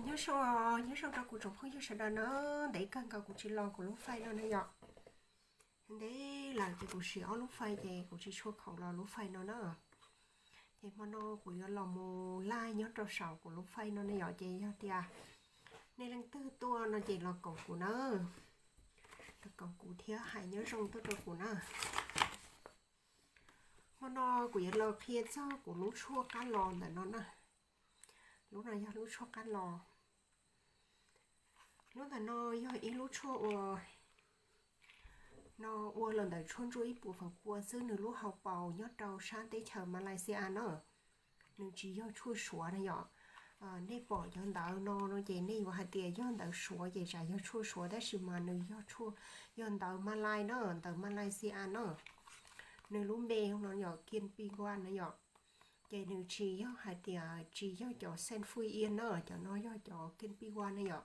Nyob zoo, nyob zoo rau kuv tsoom phooj ywg sawv daws na. Ntev kawg nkaus kuv tsis los kuv lub fais no na yom. Ntev lawm ces kuv siv ob lub fais ces kuv tsis tshua khoom los lub fais no na. Ces hmo no kuv yuav los mus live nyob rau saum kuv lub fais no ne yom, ces yog tias nej leej twg tuaj no ces los koom kuv na, los koom kuv thiab hais nyob zoo tuaj rau kuv na. Hmo no kuv yuav los qhia txog kuv lub tshuaj qab los ntawm no na. Lub no yog lub tshuaj qab los. Lub ntawm no yog ib lub tshuaj uas no ua los ntawm tshuaj ntsuab ib puas feem pua xwb, nws lub hau paus nyob rau sab teb chaws Malaysia no. Nws tsis yog tshuaj Suav na yom. Nej pom cov ntawv no no ces nej yuav hais tias yog ntawv Suav ces tsam yog tshuaj Suav, tab sis mas nws yog tshuaj, yog ntawv Malay na, ntawv Malaysia na. Nws lub npe no yog Kiên Pigua na yom. Ces nws tsis yog hais tias tsis yog cov xeem fuj iab na, cov no yog cov Kiên Pigua na yom.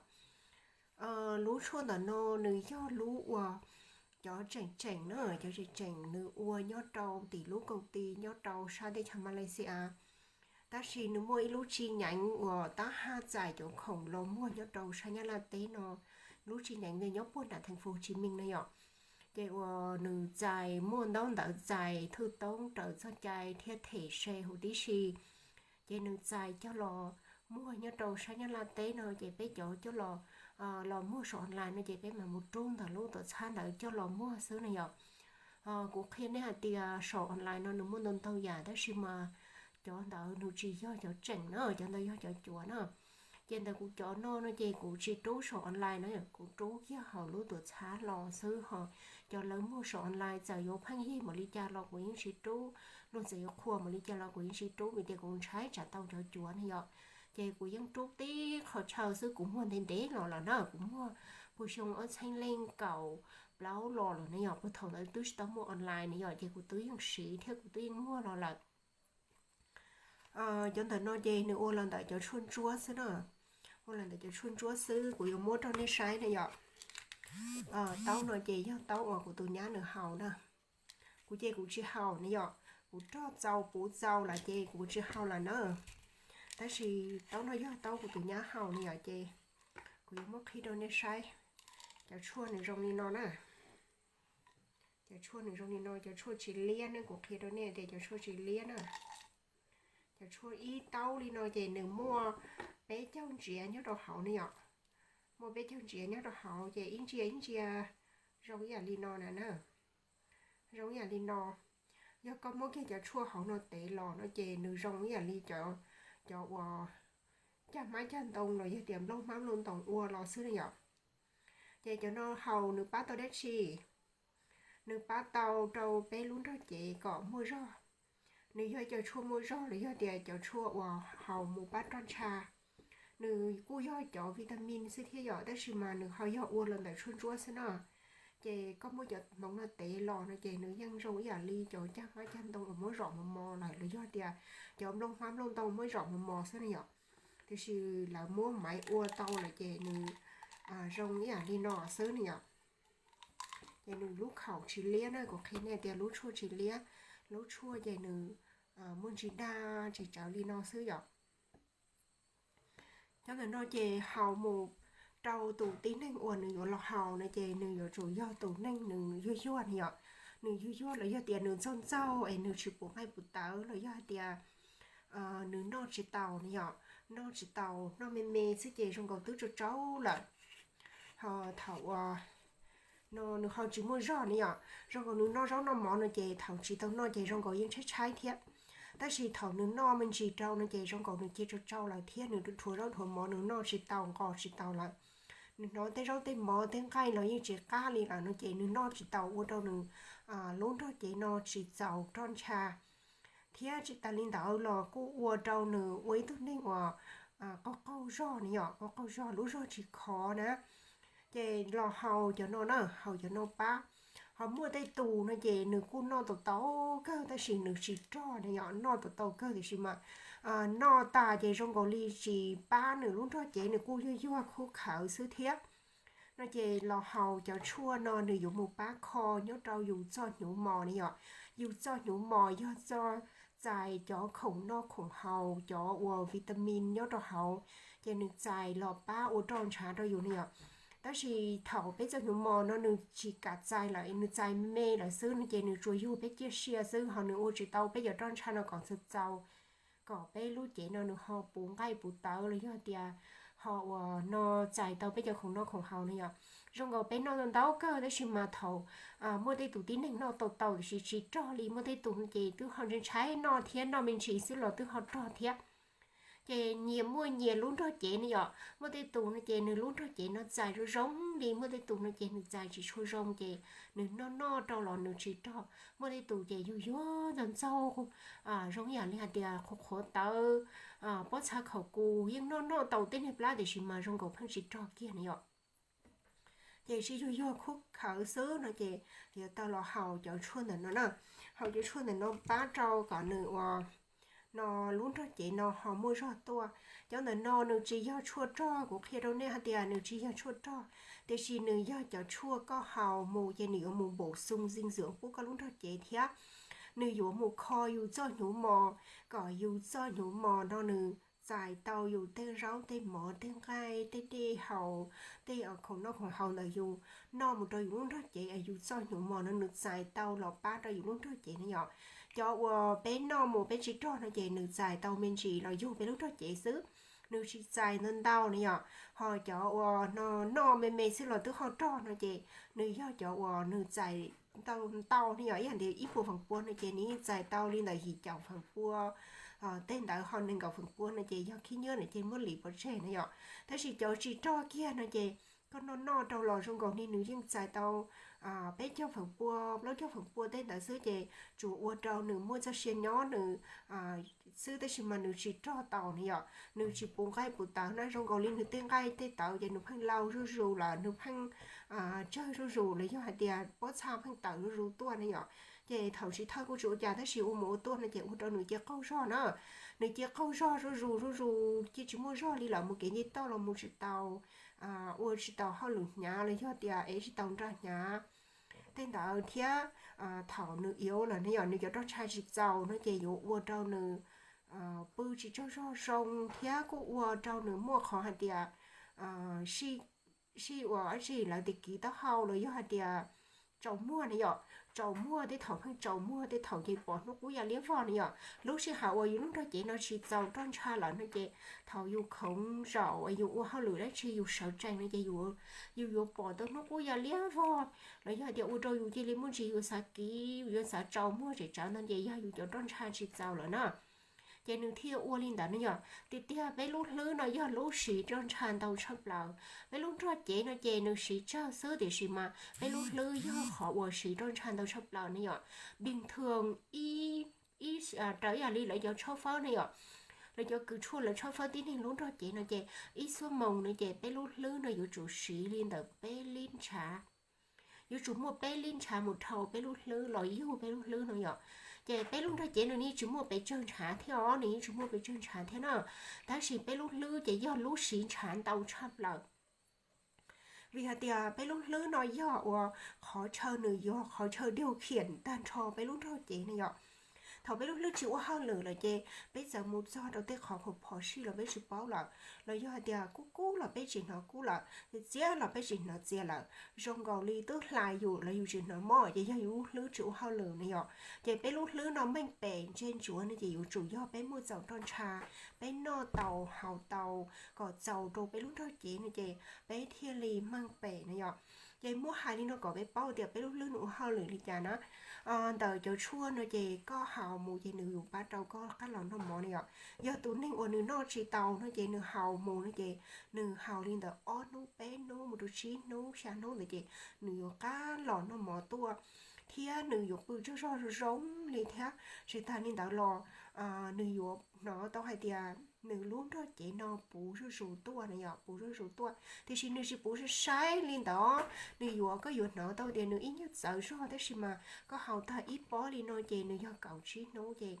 Lub tshuaj ntawm no nws yog lub uas cov tseem tseem na, cov tseem tseem nws ua nyob rau tim lub koom ti nyob rau sab teb chaws Malaysia. Tab sis nws muaj ib lub tsis nyeev uas tab haj txais cov khoom los muag nyob rau sab Nyab Laj teb no. Lub tsis nyeev ntawd nyob puag nram thành phố Hồ Chí Minh na yom. Ces uas nws txais muaj ntaub ntawv txais thwj toob raws txoj cai thiab them se huv tib si. Ces nws txais coj los muag nyob rau sab Nyab Laj teb no ces peb cov coj los, los muag saum online no ces peb mam mus rub ntawm lub tuam txhab ntawd coj los muag xwb na yom. Kuv qhia nej hais tias saum online no nws muaj ntau ntau yam tab sis mas cov ntawd nws tsis yog cov tseem na, cov ntawd yog cov cuav na. Ces ntawm kuv cov no no ces kuv tsis rub saum online na, kuv rub kiag hauv lub tuam txhab los xwb ho. Cov lawv muag saum online txawm yuav pheej yig npaum li cas los kuv yeej tsis rub, luag txawm yuav qhuas npaum li cas los kuv yeej tsis rub vim tias kuv ntshai tsam tau cov cuav ne yom. Ces kuv yeej rub tib qho chaw xwb, kuv muag ntev ntev los lawm na, kuv muag puag xyoo ob txhiab leej kaum plaub los lawm ne yom, puag thaum ntawd twb tsis tau muaj online ne yom, ces kuv twb yeej siv thiab kuv twb yeej muag los lawm. Cov ntawm no ces nws ua los ntawm cov tshuaj ntsuab xwb na, ua los ntawm cov tshuaj ntsuab xwb, kuv yuav muab rau nej saib na yom. Taub no ces yog taub uas kuv tus nyab nws haus na. Kuv ces kuv tsis haus ne yom, kuv rog txaus puv txaus lawm ces kuv tsis haus lawm na. Tab sis taub no yog taub kuv tus nyab haus ne yom, ces kuv yuav muab qhib rau nej saib. Cov tshuaj nws zoo li no na. Cov tshuaj nws zoo li no, cov tshuaj tsis liab ne, kuv qhia rau nej tias cov tshuaj tsis liab na. Cov tshuaj ib taub li no ces nws muaj peb caug ntsiav nyob rau hauv ne yom. Muaj peb caug ntsiav nyob rau hauv ces ib ntsia ib ntsia zoo ib yam li no na na. Zoo ib yam li no. Yog koj muab kiag cov tshuaj hauv no tev los no ces nws zoo ib yam li cov, cov uas cag hmab cag ntoo los yog tias nplooj hmab nplooj ntoo ua los xwb na yom. Ces cov no haus nws pab tau dab tsi? Nws pab tau rau peb lub nrog cev kom muaj zog. Nws yog cov tshuaj muaj zog los yog tias cov tshuaj uas haus mus pab roj ntsha. Nws kuj yog cov vitamin xwb thiab yom, tab sis mas nws ho yog ua los ntawm tshuaj ntsuab xwb na. Ces koj muab cov hmoov no tev los no ces nws yeej zoo ib yam li cov cag hmab cag ntoo uas muab zom mos mos lawm los yog tias cov nplooj hmab nplooj ntoo muab zom mos mos xwb na yom. Tiam sis lawv muab maiv ua tau lawm ces nws zoo ib yam li no xwb na yom. Ces nws lub khaum tsis liab na, kuv qhia nej tias lub tshuaj tsis liab, lub tshuaj ces nws muaj ntsis dag tsis tsawv li no xwb yom. Cov ntawm no ces haus mus rau tus tib neeg uas nws yuav los haus no ces nws yuav tsum yog tus neeg nws yuag yuag ne yom. Nws yuag yuag los yog tias nws ntxaug ntxaug es nws tsis pum nqaij pum tawv los yog hais tias nws noj tsis taus ne yom, noj tsis taus, noj me me xwb ces zoo nkaus twb tsau tsau lawm. Ho thaum uas no nws ho tsis muaj zog ne yom, zoo nkaus nws noj zaub noj mov no ces thaum tsis tau noj ces zoo nkaus yeej tshaib tshaib thiab. Tab sis thaum nws noj me ntsis rau no ces zoo nkaus nws cia tsau tsau lawm thiab nws dhuav zaub dhuav mov nws noj tsis tau nqos tsis tau lawm. Nws hnov tej zaub tej mov tej nqaij los yeej tsis qab li lawm no ces nws noj tsis tau ua rau nws lub nrog cev no tsis txaus roj ntsha. Thiab tsis tas li ntawd los kuj ua rau nws ua ib tug neeg uas qaug qaug zog ne yom, qaug qaug zog lub zog tsis khov na. Ces los haus cov no na, haus cov no pab. Ho muaj tej tus no ces nws kuj noj tau tau kawg tab sis nws tsis rog ne yom, noj tau tau kawg tiam sis mas noj tas ces zoo nkaus li tsis pab nws lub nrog cev, nws kuj yuag yuag khub khawv xwb thiab. No ces los haus cov tshuaj no nws yuav mus pab kho nyob rau yus txoj hnyuv mos ne yom. Yus txoj hnyuv mos yog txoj txais cov khoom noj khoom haus, cov uas vitamin nyob rau hauv, ces nws txais los pab ua roj ntshav rau yus ne yom. Tab sis thaum peb txoj hnyuv mos no nws tsis kam txais lawm, nws txais me lawm xwb no ces nws tsuas yug peb ciaj sia xwb, ho nws ua tsis tau peb cov roj ntshav no kom txaus txaus, kom peb lub cev no nws ho puv nqaij puv tawv los yog tias ho uas no txais tau peb cov khoom noj khoom haus no yom. Zoo nkaus peb noj ntau kawg tab sis mas thaum muaj tej tus tib neeg noj tau tau tiam sis tsis rog li, muaj tej tus no ces twb ho ntshai ntshai noj thiab, noj me ntsis xwb los twb ho rog thiab. Ces nyias muaj nyias lub nrog cev ne yom, muaj tej tus no ces nws lub nrog cev no txais zoo zoo li, muaj tej tus no ces nws txais tsis tshua zoo ces nws noj noj rau los nws tsis rog, muaj tej tus ces yug yuag ntxaug ntxaug, zoo yam li hais tias qhuav qhuav tawv, pob txha khaum kus, yeej noj noj tau tej niag plab tiam sis mas zoo nkaus pheej tsis rog kiag ne yom. Ces sib yuag yuag khub khawv xwb no ces yuav tau los haus cov tshuaj ntawm no na. Haus cov tshuaj ntawm no pab rau kom nws uas no lub nrog cev no ho muaj zog tuaj. Cov ntawm no nws tsis yog tshuaj rog, kuv qhia rau nej hais tias nws tsis yog tshuaj rog, tiam sis nws yog cov tshuaj koj haus mus ces nws yuav mus npaum xoo zis ntxwm pub koj lub nrog cev thiab nws yuav mus kho yus txoj hnyuv mos, kom yus txoj hnyuv mos no nws txais tau yus tej zaub tej mov tej nqaij tej dej haus, tej khoom noj khoom haus ntawm yus noj mus rau yus lub nrog cev, yus txoj hnyuv mos no nws txais tau los pab rau yus lub nrog cev ne yom. Cov uas peb noj mus peb tsis rog no ces nws txais tau me ntsis los yug peb lub nrog cev xwb, nws tsis txais ntau ntau ne yom. Ho cov uas no noj me me xwb los twb ho rog no ces nws yog cov uas nws txais ntau ntau ne yom, ib yam li ib puas feem pua no ces nws yeej txais tau li ntawm yim caum feem pua, tej ntawd ho nees nkaum feem pua no ces yog khib nyiab no ces muab lim pov tseg na yom. Tab sis cov tsis rog kiag no ces koj noj noj rau los zoo nkaus li nws yeej txais tau peb caug feem pua, plaub caug feem pua tej ntawd xwb ces tsuas ua rau nws muaj txoj sia nyob nws xwb tab sis mas nws tsis rog tau ne yom, nws tsis puv nqaij puv tawv na, zoo nkaus li nws tej nqaij tej tawv ces nws pheej lau zuj zus lawm, nws pheej tsawg zuj zus los yog hais tias pob txha pheej tawm zuj zus tuaj ne yom. Ces thaum tsis thawj kuj tsis ua cas tab sis ua mus ua tuaj no ces ua rau nws cia qaug zog na, nws cia qaug zog zuj zus zuj zus cia tsis muaj zog li lawm, mus kev nce toj los mus tsis tau, ua tsis tau hauj lwm hnyav los yog tias ev tsis tau nra hnyav tej ntawd thiab. Thaum nws iab lawm ne yom, nws cov roj ntsha tsis txaus no ces yuav ua rau nws pw tsis tsaug zog zoo thiab kuj ua rau nws muaj qhov hais tias sij ua dab tsi lawv tias kiv taub hau los yog hais tias tsaus muag ne yom, tsaus muag tej thaum pheej tsaus muag tej thaum ces pom hnub qub ya liab vog ne yom. Lub sij hawm uas yus lub nrog cev no tsis txaus roj ntsha lawm no ces thaum yus khoov zaum yus ua hauj lwm dab tsi yus sawv tsees no ces yus yuav pom tau hnub qub ya liab vog los yog hais tias ua rau yus cia li muaj ntsis yuav xav kiv yuav xav tsaus muag tsem tsawv no ces yog yus cov roj ntsha tsis txaus lawm na. Ces nws thiaj ua li ntawd ne yom. Tiag tiag peb lub hlwb no yog lub siv roj ntsha ntau tshaj plaws. Peb lub nrog cev no ces nws siv tsawg xwb tiam sis mas peb lub hlwb yog qhov uas siv roj ntsha ntau tshaj plaws ne yom. Bình thường ib, ib raws ib yam li lawv cov tshawb fawb ne yom, lawv cov kws tshuaj lawv tshawb fawb tib neeg lub nrog cev no ces ib xuab moos no ces peb lub hlwb no yuav tsum siv li ntawm peb lib ntshav. Yuav tsum muaj peb lib ntshav mus dhau peb lub hlwb los yug peb lub hlwb no yom. Ces peb lub nrog cev no nws tsis muaj pes tsawg ntshav thiab os, nws yeej tsis muaj pes tsawg ntshav thiab na. Tab sis peb lub hlwb ces yog lub siv ntshav ntau tshaj plaws. Vim hais tias peb lub hlwb no yog uas qhov chaw nws yuav qhov chaw điều khiển tag nrho peb lub nrog cev no yom. Thaum peb lub hlwb tsis ua hauj lwm lawm ces peb txawm mus txog rau tej qhov phom phom sij los peb tsis paub lawm, los yog hais tias kub kub los peb tsis hnov kub lawm, txias txias los peb tsis hnov txias lawm, zoo nkaus li twb hlais yus los yus tsis hnov mob ces yog yus lub hlwb tsis ua hauj lwm no yom. Ces peb lub hlwb no meej pem ntse ntsuav no ces yuav tsum yog peb muaj txaus roj ntsha, peb noj tau haus tau kom txaus rau peb lub nrog cev no ces peb thiaj li meej pem no yom. Ces muab hais li no kom peb paub tias peb lub hlwb nws ua hauj lwm li cas na. Ntawm cov tshuaj no ces koj haus mus ces nws yuav pab rau koj qab los noj mov no yom. Yog tus neeg uas nws noj tsis tau no ces nws haus mus no ces nws haus li ntawm ob hnub peb hnub mus rau tsib hnub xya hnub ntawd ces nws yuav qab los noj mov tuaj, thiab nws yuav pw tsaug zog zoo zoo li thiab. Tsis tas li ntawd los nws yuav hnov tau hais tias nws lub nrog cev no puv zuj zus tuaj no yom, puv zuj zus tuaj, tiam sis nws tsis puv sai sai li ntawd. Nws yuav, koj yuav hnov tau tias nws ib nyuag txawv zog tab sis mas koj haus tag ib pob li no ces nws yog kaum tsib hnub ces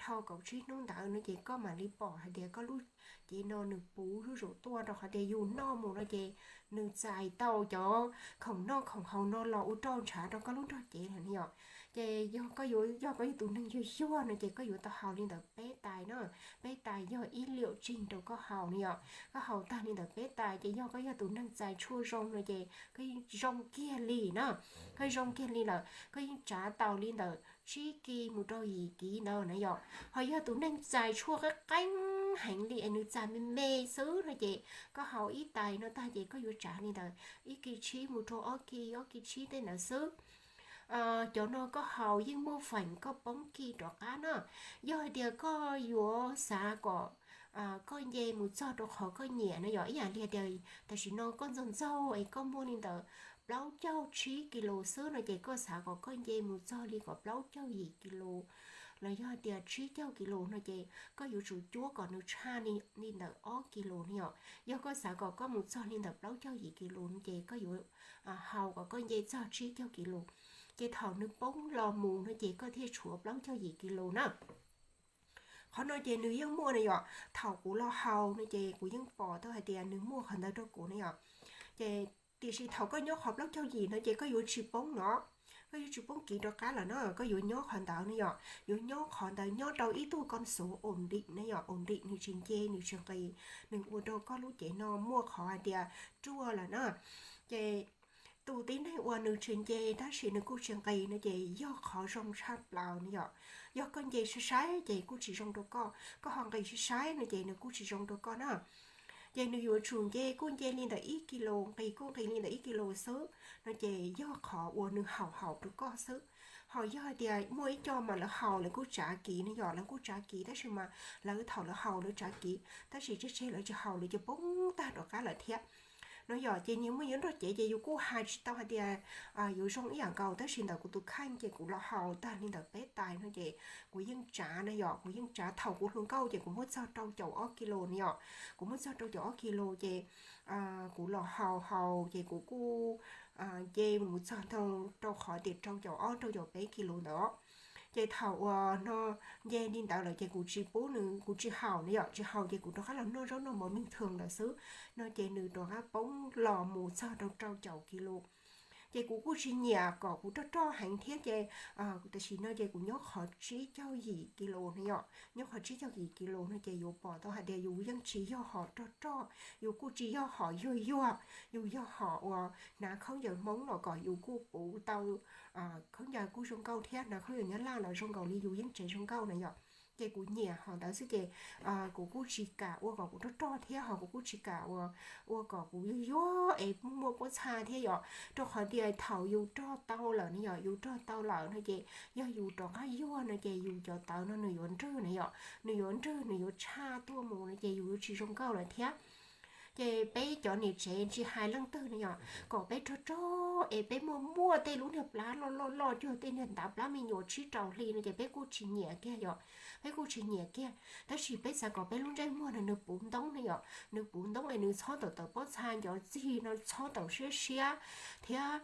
dhau kaum tsib hnub ntawd no ces koj mam li pom hais tias koj lub cev no nws puv zuj zus tuaj rau qhov tias yus noj mus no ces nws txais tau cov khoom noj khoom haus no los ua roj ntshav rau koj lub nrog cev lawm ne yom. Ces yog koj yuav, yog koj yog tus neeg yuag yuag no ces koj yuav tau haus li ntawm peb tais na. Peb tais yog ib liam tsig rau koj haus no yom. Koj haus tag li ntawm peb tais ces yog koj yog tus neeg txais tshuaj zoo no ces koj yeej zoo kiag li na. Koj zoo kiag li lawm, koj yeej tsav tau li ntawm tsib kis mus rau yim kis ntawd na yom. Ho yog tus neeg txais tshuaj qeeb qeeb heev li es nws txais me me xwb no ces koj haus ib tais no tag ces koj yuav tsav li ntawm ib kis tsib mus rau ob kis, ob kis tsib tej ntawd xwb. Cov no koj haus yeej muaj feem koj poob kis rov qab na. Yog hais tias koj yuav xav kom koj nce mus txog rau qhov koj nyiam no yom, ib yam li hais tias tam sim no koj ntxaug ntxaug es koj muaj li ntawm plaub caug tsib kis lus xwb no ces koj xav kom koj nce mus txog li kom plaub caug yim kis lus los yog hais tias tsib caug kis lus no ces koj yuav tsum cuab kom nws tshaj li ntawm ob kis lus no yom. Yog koj xav kom koj mus txog li ntawm plaub caug yim kis lus no ces koj yuav haus kom koj nce txog tsib caug kis lus. Ces thaum nws poob los mus no ces koj thiaj tshuav plaub caug yim kis lus na. Qhov no ces nws yeej muaj na yom, thaum kuv los haus no ces kuv yeej pom tau hais tias nws muaj qhov ntawd rau kuv na yom. Ces tiam sis thaum koj nyob qhov plaub caug yim no ces koj yuav tsis poob no, koj yuav tsis poob kis rov qab lawm na, koj yuav nyob qhov ntawd na yom, yuav nyob qhov ntawd nyob rau ib tug koj xuv ổn định na yom, ổn định nws tsis nce nws tsis nqis, nws ua rau koj lub cev no muaj qhov hais tias ruaj lawm na. Ces tus tib neeg uas nws tsis nce tab sis nws kuj tsis nqis no ces yog qhov zoo tshaj plaws na yom. Yog koj nce sai sai ces kuj tsis zoo rau koj, koj ho nqis sai sai no ces nws kuj tsis zoo rau koj na. Ces nws yuav tsum nce kuj nce li ntawm ib kis lus, nqis kuj nqis li ntawm ib kis lus xwb no ces yog qhov uas nws haum haum rau koj xwb. Ho yog hais tias muaj ib co mas lawv haus lawv kuj tsav kiv no yom, lawv kuj tsav kiv tab sis mas lawv thaum lawv haus lawv tsav kiv tab sis tseg tseg lawv tsis haus lawv ces poob tag rov qab lawm thiab. No yom, ces nyias muaj nyias nroj cev ces yus kuj hais tsis tau hais tias yuav zoo ib yam nkaus, tab sis ntawm kuv tus kheej ces kuv los haus tag li ntawm peb tais no ces kuv yeej tsav na yom, kuv yeej tsav, thaum kuv hluas nkauj ces kuv muab txog rau caum ob kis lus na yom, kuv muab txog rau caum ob kis lus ces kuv los haus haus ces kuv kuj nce mus txog rau qhov tias rau caum ob rau caum peb kis lus ntawd. Ces thaum uas no nce li ntawd lawm ces kuv tsis pub nws, kuv tsis haus na yom, tsis haus ces kuv rov qab los noj zaub noj mov bình thường lawm xwb no ces nws rov qab poob los mus txog rau rau caum kis lus. Ces kuv kuj tsis nyiam kom kuv roj roj heev thiab ces tam sim no ces kuv nyob qhov tsib caug yim kis lus na yom, nyob qhov tsib caug yim kis lus no ces yus pom tau hais tias yus yeej tsis yog hom roj roj, yus kuj tsis yog hom yuag yuag, yus yog hom uas hnav khaub ncaws Hmoob los kom yus kuj puv tau khaub ncaws kuj zoo nkauj thiab, hnav khaub ncaws Nyab Laj los zoo nkaus li yus yeej tseem zoo nkauj na yom. Ces kuv nyiam hom ntawd xwb ces kuv kuj tsis kam ua kom kuv roj roj thiab ho kuv kuj tsis kam ua, ua kom kuv yuag yuag es muaj pob txha thiab yom. Rau qhov tias thaum yus roj tau lawm no yom, yus roj tau lawm no ces yog yus rov qab yuag no ces yus cov tawv no nws yuav nrwg na yom, nws yuav nrwg nws yuav tshaj tuaj mus no ces yus yuav tsis zoo nkauj lawm thiab. Ces peb cov niam tsev tsis hais leej twg no yom, kom peb rog rog es peb muaj muaj tej lub niag plab loj loj loj cuag tej niag ntav plab me nyuam tsib rau hli no ces peb kuj tsis nyiam kiag yom, peb kuj tsis nyiam kiag. Tab sis peb xav kom peb lub ntsej muag no nws puv ntoob no yom, nws puv ntoob es nws txhob tawm tawm pob txha, ncov txig no txhob tawm siab siab thiab.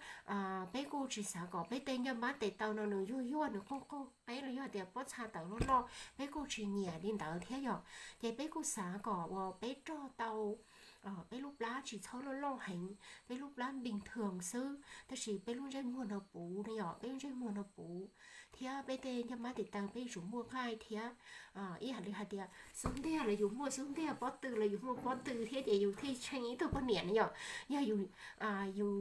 Peb kuj tsis xav kom peb tej ncaj npab tes taw no nws yuag yuag nws quaj quaj peb los yog tias pob txha tawm loj loj, peb kuj tsis nyiam li ntawd thiab yom. Ces peb kuj xav kom uas peb rog tau peb lub plab tsis txhob loj loj heev, peb lub plab bình thường xwb, tab sis peb lub ntsej muag no puv no yom, peb lub ntsej muag no puv thiab peb tej ncaj npab tes taw peb yuav tsum muaj nqaij thiab. Ib yam li hais tias xub ntiag los yus muaj xub ntiag, pob tw los yus muaj pob tw thiab ces yus thiaj tshee ib tug poj niam na yom. Yog yus, yus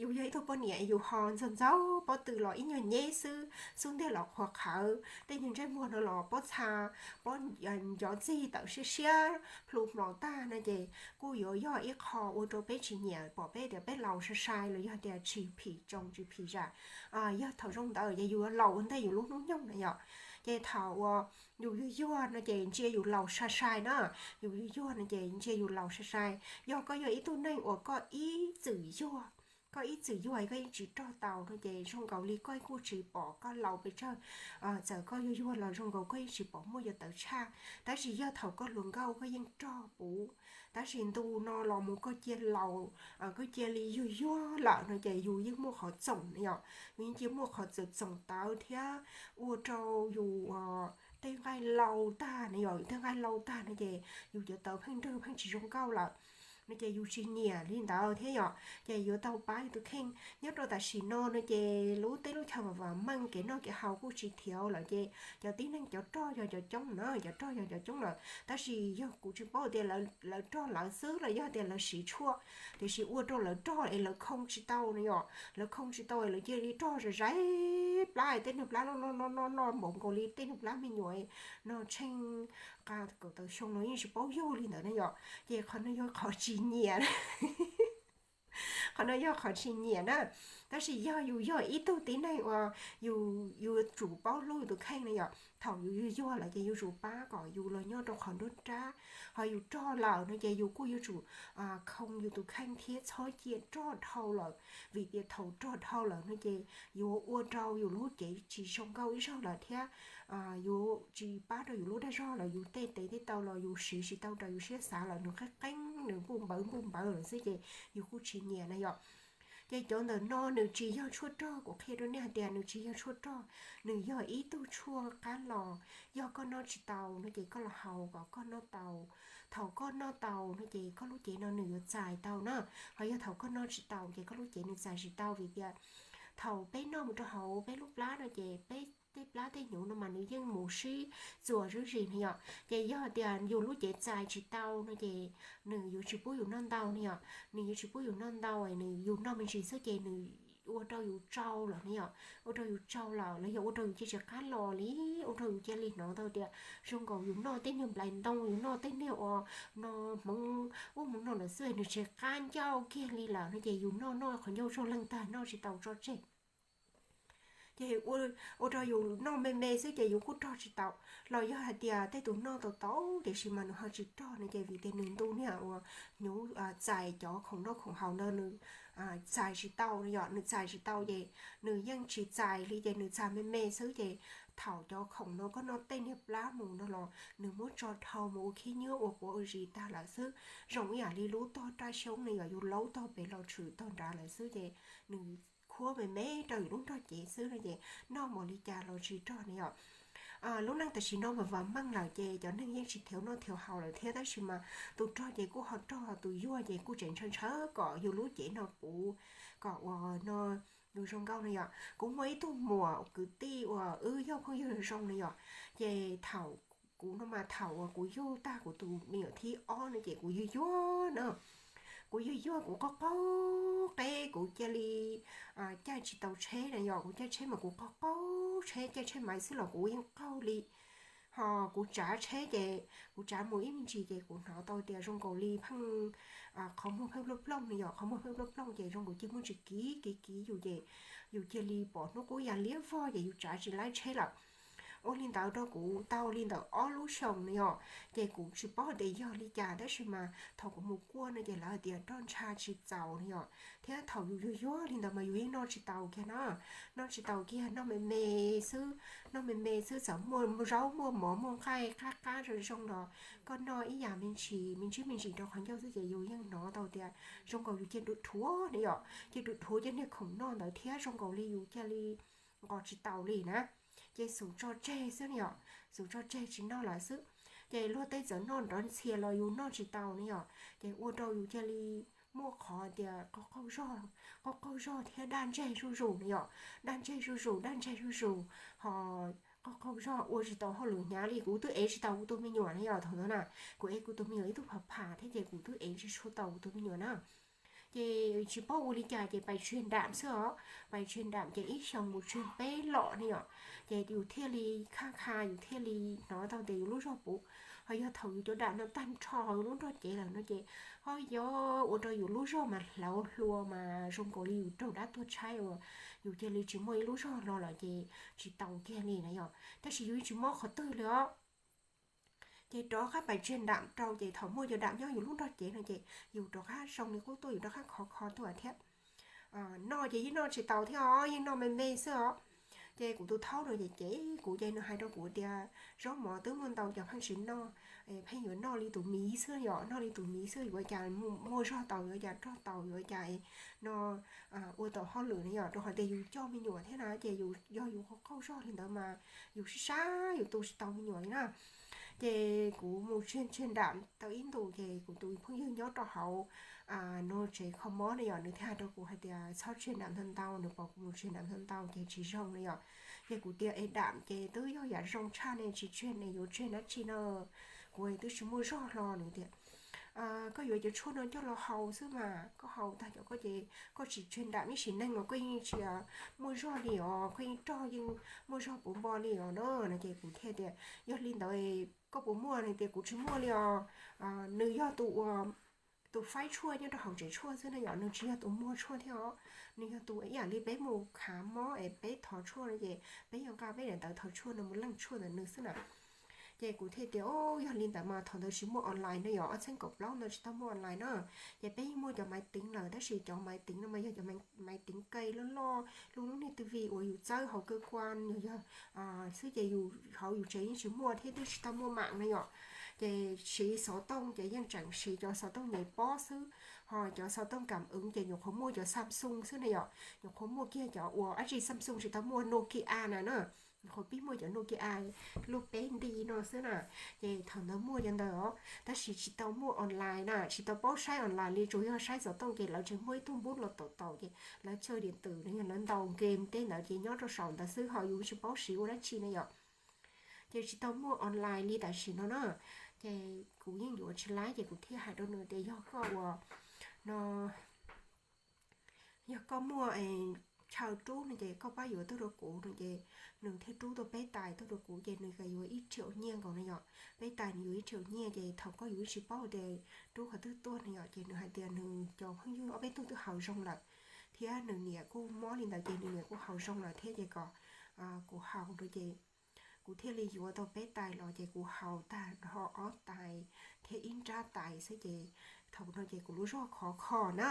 yog ib tug poj niam yus ho ntxaug ntxaug pob tw los ib nyuag nyeb xwb, xub ntiag los qhuav qhawv, tej nyuag ntsej muag no los pob txha, pob, ncov txig tawm siab siab plhu hmlos tag no ces kuj yuav yog ib qho ua rau peb tsis nyiam, pom peb tias peb laus sai sai los yog tias tsis phim tsoos tsis phim zam. Yog thaum zoo ntawd ces yus yuav laus ua ntej yus lub hnub nyoog na yom. Ces thaum uas yus yuag yuag no ces ntsia yus laus sai sai na, yus yuag yuag no ces ntsia yus laus sai sai. Yog koj yog ib tug neeg uas koj ib txwm yuag, koj ib txwm yuag koj yeej tsis rog tau no ces zoo nkaus li koj kuj tsis pom koj laus pes tsawg. Txawm koj yuag yuag los zoo nkaus koj yeej tsis pom muaj yuav tawv tshaj, tab sis yog thaum koj hluas nkauj koj yeej rog puv, tab sis ntu no los mus koj cia laus, koj cia li yuag yuag lawm no ces yus yeej muaj qhov txoom na yom, yus yeej cia muaj qhov txoom txoom tawv thiab ua rau yus tej nqaij lau tag na yom, yus tej nqaij lau tag no ces yus cov tawv pheej nrwg pheej tsis zoo nkauj lawm. no ces yus tsis nyiam li ntawd thiab yom, ces yuav tau pab yus tus kheej. Nyob rau tam sim no no ces lub teb lub chaw vam meej, kev noj kev haus kuj tsis thiav lawm ces cov tib neeg cov rog yog cov coob na, cov rog yog cov coob lawm, tab sis yog kuv tsis paub tias lawv rog lawv xwb los yog tias lawv siv tshuaj, tiam sis ua rau lawv rog es lawv khoo tsis tau no yom, lawv khoo tsis tau lawv cia li rog zais zais plab, tej niag plab loj loj loj loj npaum nkaus li tej niag plab me nyuam no tsheej qa kaum tawm xyoo no yeej tsis paub yug li ntawd na yom. Ces qhov no yog qhov tsis nyiam, qhov no yog qhov tsis nyiam na. Tab sis yog yus yog ib tug tib neeg uas yus yuav tsum paub hlub yus tus kheej na yom, thaum yus yuag yuag lawm ces yuav tsum pab kom yus los nyob rau qhov nruab nrab, ho yus rog lawm no ces yus kuj yuav tsum khoo yus tus kheej thiab txhob cia rog dhau lawm, vim tias thaum rog dhau lawm no ces yuav ua rau yus lub cev tsis zoo nkauj ib zaug lawm thiab yuav tsis pab rau yus lub dag zog lawm, yus tej tes tej taw los yus siv tsis tau raws yus siab xav lawm, nws qeeb qeeb, nws npuj npawv npuj npawv lawm xwb ces yus kuj tsis nyiam na yom. Ces cov ntawm no nws tsis yog tshuaj rog, kuv qhia rau nej hais tias nws tsis yog tshuaj rog, nws yog ib tug tshuaj qab los. Yog koj noj tsis tau no ces koj los haus kom koj noj tau. Thaum koj noj tau no ces koj lub cev no nws yuav txais tau na, ho yog thaum koj noj tsis tau ces koj lub cev nws txais tsis tau, vim tias thaum peb noj mus rau hauv peb lub plab no ces peb tej plab tej hnyuv no mas nws yeej mus sib txuas zuj zus na yom. Ces yog tias yus lub cev txais tsis tau no ces nws yuav tsis pub yus noj ntau na yom, nws yuav tsis pub yus noj ntau, nws yus noj me ntsis xwb ces nws ua rau yus tsau lawm na yom, ua rau yus tsau lawm los yog ua rau yus cia tsis qab los li, ua rau yus cia li hnov tau tias zoo nkaus yus noj tej niag nplai ntoo, yus noj tej niag uas no hmoov ub hmoov no lawm xwb, nws tsis qab ncauj kiag li lawm no ces yus noj noj qhov ncauj zog leeg tag noj tsis tau tso tseg. Ces ua rau yus noj me me xwb ces yus kuj rog tsis tau. Los yog hais tias tej tus noj tau tau tiam sis mas nws ho tsis rog no ces vim tias nws ntu niag uas hnyuv txais cov khoom noj khoom haus no nws txais tsis tau no yom, nws txais tsis tau ces nws yeej tsis txais li ces nws txais me me xwb ces thaum cov khoom no koj noj tej niag plab mus no los nws muab tso dhau mus ua khib nyiab ua quav ua zis tag lawm xwb. Zoo ib yam li lub tog raj xyoob no yom, yus laub tog pem los tshwm tog nrad lawm xwb ces nws khuab me me rau yus lub nrog cev xwb no ces noj npaum li cas los tsis rog na yom. Lub neej tam sim no mas vam meej lawm ces cov neeg yeej tsis thiav noj thiav haus lawm thiab, tab sis mas tus rog ces kuj ho rog, tus yuag ces kuj tseem ntshaw ntshaw kom yus lub cev no puv kom uas no yus zoo nkauj na yom. Kuv muaj ib tug muam kwv tij uas wb yog phooj ywg zoo na yom, ces thaum kuv no mas thaum uas kuv yug tag kuv tus me nyuam thib ob no ces kuv yuag yuag na, kuv yuag yuag kuv qaug qaug qeb, kuv cia li caij tsis tau tsheb na yom, kuv caij tsheb mas kuv qaug qaug tsheb, caij tsheb maiv xwb los kuv yeej qaug li. Ho kuv tsav tsheb ces kuv tsav mus ib me ntsis ces kuv hnov tau tias zoo nkaus li pheej qhov muag pheej plooj plooj na yom, qhov muag pheej plooj plooj ces zoo nkaus cia muaj ntsis kiv kiv kiv yus ces yus cia li pom hnub qub ya liab vog ces yus tsav tsis laib tsheb lawm. Ua li ntawd rau kuv tau li ntawm ob lub xyoos na yom, ces kuv tsis paub hais tias yog li cas tab sis mas thaum kuv mus kuaj no ces lawv hais tias roj ntsha tsis txaus na yom, thiab thaum yus yuag yuag li ntawd mas yus yeej noj tsis tau kiag na, noj tsis tau kiag, noj me me xwb, noj me me xwb, txawm muaj zaub muaj mov muaj nqaij qab qab zoo zoo los koj noj ib yam me ntsis me ntsis me ntsis rau qhov ncauj xwb ces yus yeej hnov tau tias zoo nkaus yus cia rhuav rhuav na yom, cia rhuav rhuav cov niag khoom noj ntawd thiab zoo nkaus li yus cia li nqos tsis taus li na. Ces xub tso tseg xwb na yom, xub tso tseg tsis noj lawm xwb. Ces luag tej txawm noj nrov ntxhias los yus noj tsis tau na yom, ces ua rau yus cia li muaj qhov tias qaug qaug zog, qaug qaug zog thiab daj ntseg zuj zus na yom, daj ntseg zuj zus, daj ntseg zuj zus, ho qaug qaug zog ua tsis tau hauj lwm hnyav li. Kuv twb ev tsis tau kuv tus me nyuam na yom, thaum ntawd na kuv ev kuv tus me nyuam ib tug phav phav thiab ces kuv twb ev tsis tshua tau kuv tus me nyuam na. Ces tsis paub ua li cas ces pais tseg nram xwb os, pais tseg nram ces ib xyoos mus tseg peb lom ne yom, ces yus thiaj li khaj kha, yus thiaj li hnov tau tias yus lub zog puv. Ho yog thaum yus cov dam no tag nrho yus lub nrog cev lawm no ces ho yog ua rau yus lub zog mas hlauv hlua mas zoo nkaus li yus raug dab tuag tshaib uas yus cia li tsis muaj ib lub zog hlo lawm ces tsis tau kiag li na yom. Tab sis yus yeej tsis mob qhov twg li os. Ces rov qab pais tseg nram rau ces thaum muaj cov dam nyob yus lub nrog cev no ces yus rov qab zoo li qub tuaj, yus rov qab khov kho tuaj thiab. Noj ces yeej noj tsis tau thiab os, yeej noj me me xwb os. Ces kuv tus thaub no ces ces kuv ces nws hais rau kuv tias zaub mov twb muaj ntau cas pheej tsis noj, pheej yuav noj li tus miv xwb yom, noj li tus miv xwb yuav cas muaj zog tau, yuav cas rog tau, yuav cas no ua tau hauj lwm ne yom, rau qhov tias yus coj me nyuam thiab na ces yus yog yus qaug qaug zog li ntawd mas yus sib sab yus tu tsis tau me nyuam li na. Ces kuv mus tseg tseg nram tau ib ntus ces kuv tus phooj ywg nyob rau hauv no tsev kho mob ne yom, nws thiaj hais rau kuv hais tias txhob tseg nram ntau ntau, nws pom kuv mus tseg nram ntau ntau ces tsis zoo ne yom. Ces kuv tias es dam ces twb yog yam zoo tshaj ne, tsis tseg ne yuav tseg dab tsi no, kuv twb tsis muaj zog hlo. Nws tias koj yuav cov tshuaj no coj los haus xwb mas, koj haus tag cov koj ces koj tsis tseg nram ib sim neej los koj yeej tsis muaj zog li os, koj yeej rog yeej muaj zog puv npo li os no. No ces kuv thiaj tias yog li ntawd koj puas muaj? Nws tias kuv tsis muaj li os. Nws yog tus ua tus faib tshuaj nyob rau hauv tsev tshuaj xwb na yom, nws tsis yog tus muag tshuaj thiab os. Nws yog tus ib yam li peb mus khav mob es peb thov tshuaj no ces peb yog nqa peb daim ntawv thov tshuaj no mus leej tshuaj ntawm nws xwb na. Ces kuv thiaj tias o, yog li ntawd mas thaum ntawd tsis muaj online na yom, ob txhiab kaum plaub ntawd tsis tau muaj online na. Ces peb yeej muaj cov maiv teev lawm tab sis cov maiv teev no mas yog cov maiv teev ke loj loj, lub lub niag TV uas yus txawb hauv kawg kua yog yog xwb ces yus hauv yus tsev yeej tsis muaj thiab twb tsis tau muaj mam na yom. Ces siv xov tooj ces yeej tseem siv cov xov tooj nyem pob xwb, ho cov xov tooj kam wv ces nyuam qhuav muaj cov Samsung xwb na yom, nyuam qhuav muaj kiag cov uas dab tsi Samsung tsis tau muaj, Nokia na na, nyuam qhuav pib muaj cov Nokia lub peb nti no xwb na. Ces thaum ntawd muaj cov ntawd os, tab sis tsis tau muaj online na, tsis tau paub saib online li, tsuas yog saib xov tooj ces lawv tseem muaj ib tug npub los taus taus ces lawv chaw diam twm no yog lawv ntaus game tej ntawd ces nyob rau saum ntawd xwb ho yus tsis paub siv ua dab tsi na yom. Ces tsis tau muaj online li tam sim no na. Ces kuv yeej yuav tsis laib ces kuv thiaj hais rau nws tias yog koj ua no, yog koj muaj chaw rub no ces koj pab yuav tuaj rau kuv no ces nws thiaj rub tau peb tais tuaj rau kuv ces nws yuav ib triệu nyiaj nkaus na yom. Peb tais nws yuav ib triệu nyiaj ces thaum koj yuav tsis paub tias rub qhov twg tuaj na yom, ces nws hais tias nws cov phooj ywg ob peb tug twb haus zoo lawm thiab nws niam kuj mob li ntawd ces nws niam kuj haus zoo lawm thiab ces kom kuv haus rau ces kuv thiaj li yuav tau peb tais los ces kuv haus tag ho ob tais thiab ib nrab tais xwb ces thaum no ces kuv lub zog khov kho na.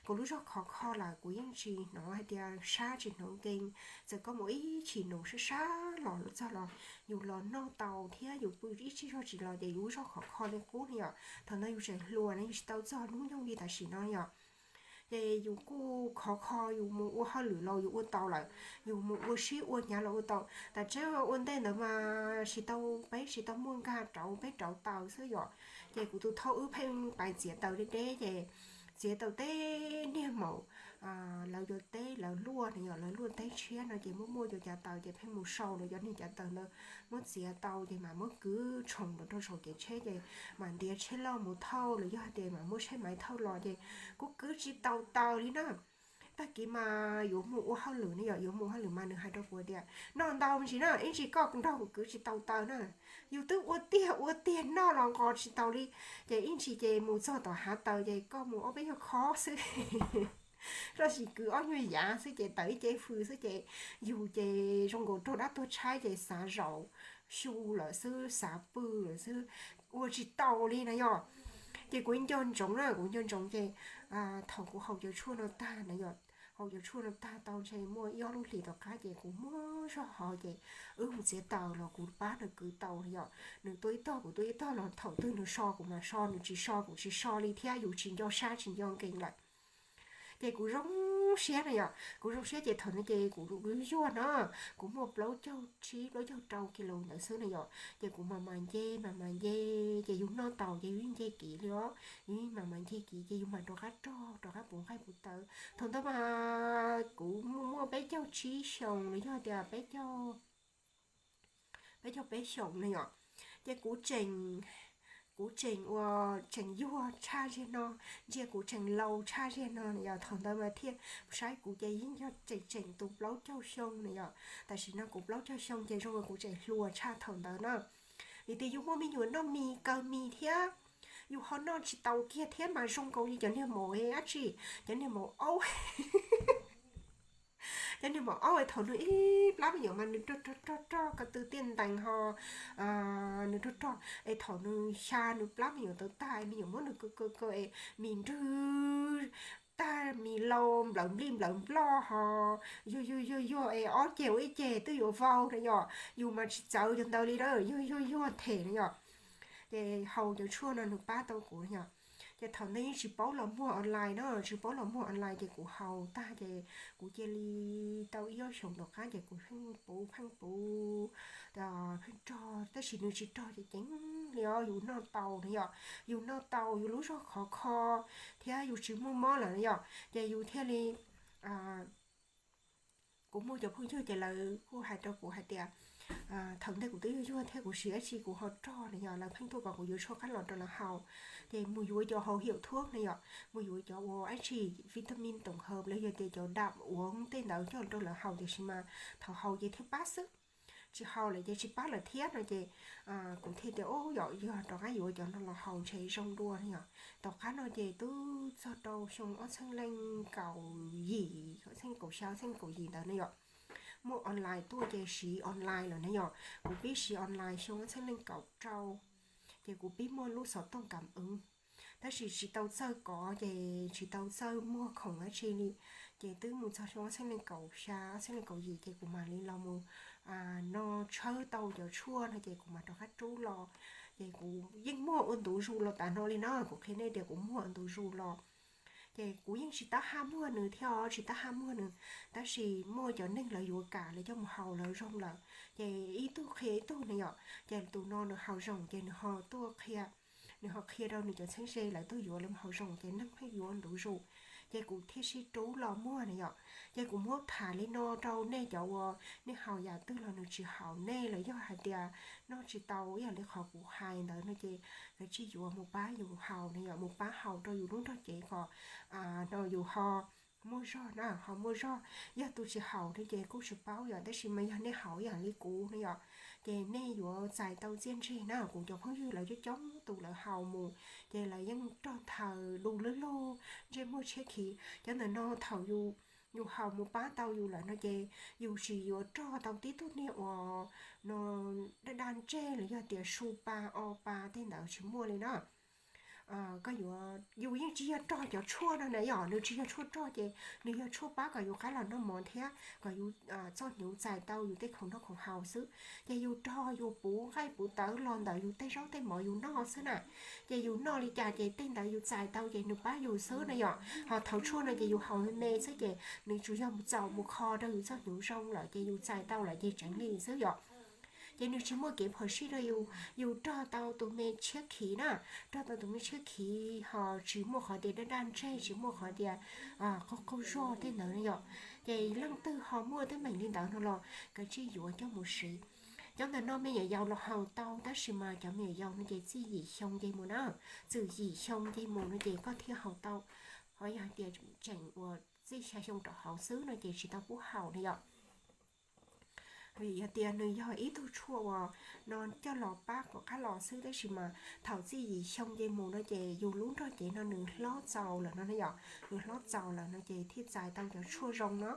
Kuv lub zog khov kho lawm kuv yeej tsis hnov hais tias sab tsis hnov nkees, txawm koj mus ib chim nus sab sab los txog los yus los noj tau thiab yus pw ib tsig zog tsis los ces yus lub zog khov kho li qub na yom. Thaum ntawd yus tseem hluas na yus tsis tau txog hnub nyoog li tam sim no yom. Ces yus kuj khov kho, yus mus ua hauj lwm los yus ua tau lawm, yus mus ua siab ua hnyav los ua tau. Tam tseeb ua ntej ntawd mas tsis tau, peb tsis tau muaj nkag rauv, peb rauv taws xwb yom. Ces kuv tus thauj wb pheej pais txiav taws deb deb ces txiav taws teb niag maum lawv yuav teb lawv luaj no yom, lawv luaj teb tshiab no ces muaj muaj cov cav taws ces pheej mus sau lawv cov niag cav taws ntawd muab txiav tau ces mam muab kwv tshoov los rau saum kev tsheb ces mam ntiav tsheb loj mus thauj los yog hais tias mam muab tsheb maiv thauj los ces kuv kwv tsis tau taws li na. Tag kis mas yuav mus ua hauj lwm ne yom, yuav mus hauj lwm mas nws hais rau kuv tias noj ntau me ntsis na, ib ntsis koj nrog kuv kwv tsis tau taws na. Yus twb ua tiag ua tiag noj los nqos tsis taus li, ces ib ntsis ces mus txog tom hav taws ces koj mus ob peb nyuag khob xwb, lossis kwv ob nyuag yav xwb ces taws ib ce fws xwb ces yus ces zoo nkaus raug dab tuag tshaib ces xav zaum xyu lawm xwb, xav pw lawm xwb, ua tsis tau li na yom. Ces kuv nco ntsoov na, kuv nco ntsoov ces thaum kuv haus cov tshuaj no tag na yom, haus cov tshuaj no tag tau ntshe muaj ib ob lub hlis tom qab ces kuv muaj zog hos ces wb mus txiav taws los kuv pab nws kwv tau na yom. Nws tuaj ib tog kuv tuaj ib tog los thaum twg nws so kuv mas so, nws tsis so kuv tsis so li thiab, yus tsis nco sab tsis nco nkees lawm. Ces kuv zoo siab na yom, kuv zoo siab ces thaum ntawd ces kuv yuag no, kuv muaj plaub caug tsib plaub caug rau kis lus ntawd xwb na yom. Ces kuv mas mas nce mas mas nce, ces yus noj tau ces yus yeej nce kiv li os, yus yeej mas mas nce kiv ces yus mam rov qab rog rov qab puv nqaij puv taws. Thaum ntawd mas kuv muaj peb caug tsib xyoos los yog tias peb caug peb xyoos na yom. Ces kuv tseem, kuv tseem ua, tseem yuag tshaj ziag no, ntsia kuv tseem laus tshaj ziag no na yom. Thaum ntawd mas thiaj saib kuv ces yeej yog tseem tseem tus plaub caug xyoo na yom. Tam sim no kuv plaub caug xyoo ces zoo li kuv tseem hluas tshaj thaum ntawd na. Vim tias yus muaj me nyuam noj mis kaw mis thiab, yus ho noj tsis tau kiag thiab mas zoo nkaus li cov niag maum dab tsi, cov niag maum aub. Cov niag maum aub thaum nws ib plab me nyuam mas nws rog rog rog rog ko tw tiaj ntees ho nws rog rog es thaum nws xya nws plab me nyuam tau tag, me nyuam muab nws kaw kaw kaw es mis nrwg tag, mis laus nplawm nplij nplawm nploj ho yuag yuag yuag yuag es ob ceg ua ib ceg twb yuav vau na yom. Yus mas tsis txawv cov ntawd li na, yuag yuag yuag them na yom. Ces haus cov tshuaj no nws pab tau kuv na yom. Ces thaum ntej yeej tsis paub los muag online no, tsis paub los muag online ces kuv haus tag ces kuv cia li tau ib ob xyoos tom qab ces kuv pheej puv pheej puv, pheej rog, tab sis nws tsis rog ces ceev li os, yus noj tau na yom, yus noj tau yus lub zog khov kho thiab yus tsis muaj mob lawm na yom, ces yus thiaj li kuv muaj cov phooj ywg ces lawv kuj hais rau kuv hais tias, thaum ntej kuv twb yuag yuag thiab kuv siv dab tsi kuv ho rog na yom, lawv pheej tuaj kom kuv yuav tshuaj qab los rau lawv haus. Ces mus yuav cov hauv hiav thuab na yom, mus yuav cov ua dab tsi vitamin tổng hợp los yog tias cov đạm uống tej ntawd coj rau lawv haus, tiam sis mas thaum haus ces thiaj pab xwb, tsis haus lawm ces tsis pab lawm thiab no ces kuv thiaj tias, ub, yog rov qab yuav cov no los haus ntshe zoo dua na yom. Tom qab no ces twb txog rau xyoo ob txhiab leej kaum yim, ob txhiab kaum xya, ob txhiab kaum yim ntawd na yom, muaj online tuaj ces siv online lawm na yom. Kuv pib siv online xyoo ob txhiab leej kaum rau, ces kuv pib muaj lub xov tooj cảm ứng, tab sis tsis tau txawj kov ces tsis tau txawj muag khoom dab tsi li. Ces twb mus txog xyoo ob txhiab leej kaum xya, ob txhiab leej kaum yim ces kuv mam li los mus no tshawb tau cov tshuaj no ces kuv mam rov qab rub los. Ces kuv yeej muag ua ntu zus los tas no li na, kuv qhia nej tias kuv muag ua ntu zus los. Ces kuv yeej tsis tab haj muag nws thiab os, tsis tab haj muag nws, tab sis muaj cov neeg lawv yuav kam lawv coj mus haus lawv zoo lawm, ces ib tug qhia ib tug na yom. Ces tus no nws haus zoo ces nws ho tuaj qhia, nws ho qhia rau nws cov txheeb ze lawv tuaj yuav lawv mus haus zoo ces neeg pheej yuav ntu zus. Ces kuv thiaj sib rub los muag na yom. Ces kuv muab tham li no rau nej cov uas nej haus yam twg los nws tsis haum nej los yog hais tias noj tsis tau ib yam li qhov kuv hais ntawd no ces kav tsij yuav mus pab yus haus na yom, mus pab haus rau yus lub nrog cev kom no yus ho muaj zog na, ho muaj zog. Yog tus tsis haus no ces kuj tsis paub yom, tab sis mas yog nej haus ib yam li kuv no yom, ces nej yuav txais tau txiaj ntsig na. Kuv cov phooj ywg lawv coob coob tus lawv haus mus ces lawv yeej rog thaws du lug lug, ntsej muag tshiab khiv. Cov ntawm no thaum yus haus mus pab tau yus lawm no ces yus tsis yuav rog tau tib tug niag uas no daj daj ntseg los yog tias su pa o pa tej ntawd tsis muaj li na. Koj yuav, yus yeej tsis yog rog cov tshuaj no na yom, nws tsis yog tshuaj rog ces nws yog tshuaj pab kom yus qab los noj mov thiab kom yus txoj hnyuv txais tau yus tej khoom noj khoom haus xwb. Ces yus rog yus puv nqaij puv tawv los ntawm yus tej zaub tej mov yus noj xwb na. Ces yus noj li cas ces tej ntawd yus txais tau ces nws pab yus xwb na yom. Ho thaum tshuaj no ces yus haus me me xwb ces nws tsuas yog mus txaus mus kho rau yus txoj hnyuv zoo lawm ces yus txais tau lawm ces tseev li xwb yom. Ces nws tsis muaj kev phom sij rau yus, yus rog tau tus me tshiab khiv na, rog tau tus me tshiab khiv ho tsis muaj qhov tias daj daj ntseg, tsis muaj qhov tias qaug qaug zog tej ntawd na yom. Ces leej twg ho muaj teeb meem li ntawd no los kav tsij yuav coj mus siv. Cov ntawm no me nyuam yaus los haus tau tab sis mas cov me nyuam yaus no ces txij yim xyoo nce mus na, txij yim xyoo nce mus no ces koj thiaj haus tau. Ho yog hais tias tseem uas txij xya xyoo rau hauv xwb no ces tsis tau pub haus na yom. Vim yog tias nws yog ib tug tshuaj uas no coj los pab kom qab los xwb tab sis mas thaum txij yim xyoo nce mus no ces yus lub nrog cev no nws hlob txaus lawm no na yom, nws hlob txaus lawm no ces thiaj txais tau cov tshuaj zoo no.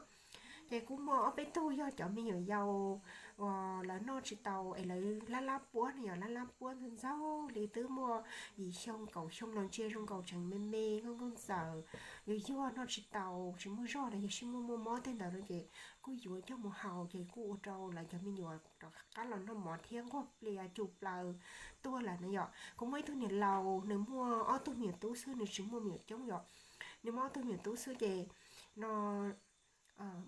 Ces kuj muaj ob peb tug yog cov me nyuam yaus uas lawv noj tsis tau es lawv lab lab puab na yom, lab lab puab ntxaug ntxaug li twb muaj yim xyoo kaum xyoo los ntsia zoo nkaus tseem me me nkauj nkauj ntxawm, yuag yuag noj tsis tau tsis muaj zog los yog sib muaj muaj mob tej ntawd no ces kuj yuav coj mus haus ces kuj ua rau lawv cov me nyuam rov qab los noj mov thiab nquag plias cug plaws tuaj lawm na yom. Kuv muaj ib tug niam laus nws muaj ob tug me nyuam tub xwb, nws tsis muaj me nyuam coob yom, nws muaj ob tug me nyuam tub xwb ces no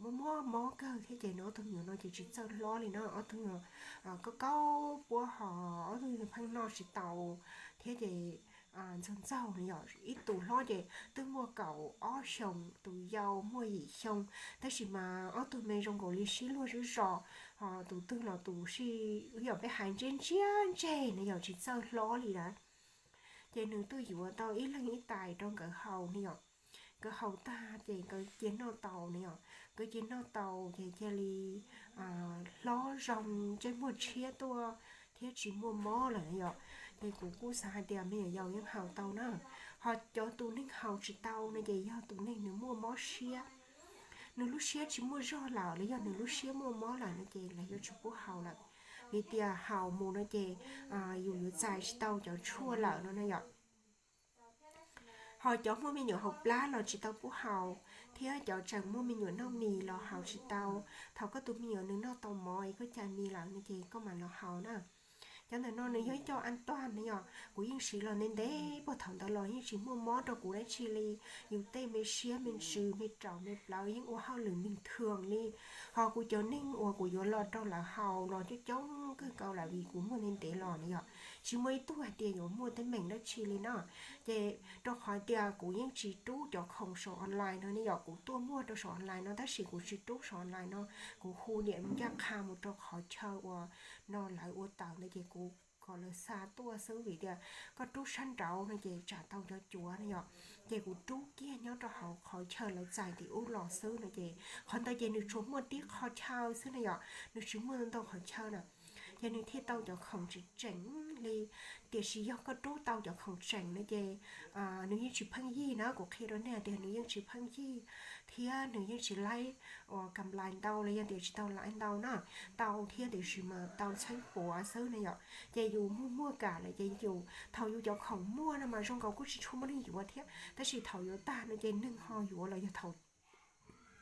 muaj muaj mob kawg thiab ces nws ob tug me nyuam no ces tsis txawj hlob li na, ob tug me nyuam kaub kaub puab ho ob tug me nyuam pheej noj tsis tau thiab ces ntxaug ntxaug na yom. Ib tus hlob ces twb muaj kaum ob xyoos, tus yau muaj yim xyoo, tab sis mas ob tug me zoo nkaus li sib luag sib zos, ho tus twg los tus sib, yog peb hais ntseb ntsiab ntseg na yom, tsis txawj hlob li na. Ces nws tuaj yuav tau ib leeg ib tais rau nkawd haus na yom. Nkawd haus tag ces nkawd cia noj tau na yom, nkawd cia noj tau ces cia li hlob zoo ntsej muag tshiab tuaj thiab tsis muaj mob lawm na yom. Ces kuv kuj xav hais tias me nyuam yaus yeej haus tau na. Ho cov tus neeg haus tsis tau no ces yog tus neeg nws muaj mob siab, nws lub siab tsis muaj zog lawm los yog nws lub siab muaj mob lawm no ces lawv yuav tsis pub haus lawm. Vim tias haus mus no ces yus yuav txais tsis tau cov tshuaj lawm no na yom. Ho cov muaj me nyuam hauv plab los tsis tau pub haus, thiab cov tseem muaj me nyuam noj mis los haus tsis tau. Thaum koj tus me nyuam nws noj tau mov es koj cais mis lawm no ces koj mam los haus na. Cov ntawm no nws yog ib co an tuag ne yom, kuv yeej siv los ntev ntev puag thaum ntawd los yeej tsis muaj mob rau kuv dab tsi li. Yus tej me siab me ntsws me raum me plawv yeej ua hauj lwm neeg thwm li. Ho kuv cov neeg uas kuv yuav los rau lawv haus los coob coob kawg nkaus lawm vim kuv muaj ntev ntev los ne yom, tsis muaj ib tug hais tias yuav muaj teeb meem dab tsi li na. Ces rau qhov tias kuv yeej tsis rub cov khoom saum online no ne yom, kuv tuaj muag rau saum online no tab sis kuv tsis rub saum online no, kuv hu niam ncaj qha mus rau qhov chaw uas no lawv ua tawm ntawd ces kuv kom lawv xa tuaj xwb vim tias koj rub sab nraud no ces tsam tau cov cuav no yom. Ces kuv rub kiag nyob rau hauv qhov chaw lawv txais tim ub los xwb no ces qhov ntawd ces nws tsuas muaj tib qhov chaw xwb na yom, nws tsis muaj ntau qhov chaw na. Ces nws thiaj tau cov khoom tseem tseem li. Tiam sis yog koj rub tau cov khoom tseem no ces nws yeej tsis pheej yig na, kuv qhia rau nej tias nws yeej tsis pheej yig thiab nws yeej tsis laib uas kam lais ntau los yog tias tsis tau lais ntau na, tau thiab tiam sis mas tau txheeb puav xwb na yom. Ces yus muag muag kam lawm ces yus, thaum yus cov khoom muag no mas zoo nkaus kuj tsis tshua muaj neeg yuav thiab, tab sis thaum yuav tag no ces neeg ho yuav los yog thaum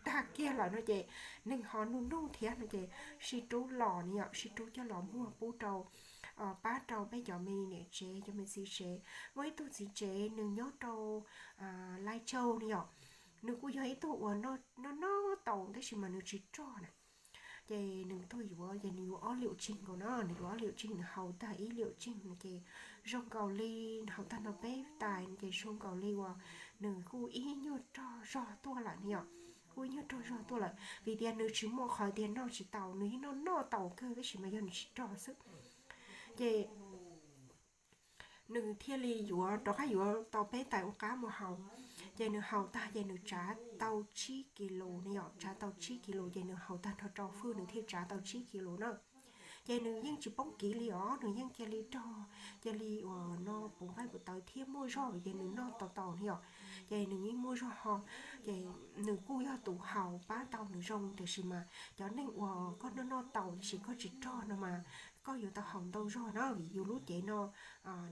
tag kiag lawm no ces neeg ho nug nug thiab no ces sib rub los ne yom, sib rub coj los muag pub rau, pab rau peb cov me niam tsev cov me txiv tsev. Muaj ib tug txiv tsev nws nyob rau Lai Châu ne yom, nws kuj yog ib tug uas noj noj tau tab sis mas nws tsis rog na. Ces nws tuaj yuav ces nws yuav ob liam tsig nkaus no, nws yuav ob liam tsig, nws haus tag ib liam tsig no ces zoo nkaus li, nws haus tag no peb tais no ces zoo nkaus li uas nws kuj ib nyuag rog zog tuaj lawm ne yom, kuj ib nyuag rog zog tuaj lawm vim tias nws tsis muaj qhov tias noj tsis tau, nws yeej noj noj tau kawg tab sis mas yog nws tsis rog xwb. Ces nws thiaj li yuav rov qab yuav tau peb tais ua qab mus haus. Ces nws haus tag ces nws tsav tau tsib kis lus ne yom, tsav tau tsib kis lus ces nws haus tag nrho rau hwj nws thiaj tsav tau tsib kis lus na. Ces nws yeej tsis poob kiv li os, nws yeej cia li rog, cia li uas no puv nqaij puv tawv thiab muaj zog vim ces nws noj tau tau ne yom. Ces nws yeej muaj zog ho, ces nws kuj yog tus haus pab tau nws zoo tiam sis mas cov neeg uas koj noj noj tau tiam sis koj tsis rog no mas koj yuav tau haus ntau zog na vim yus lub cev no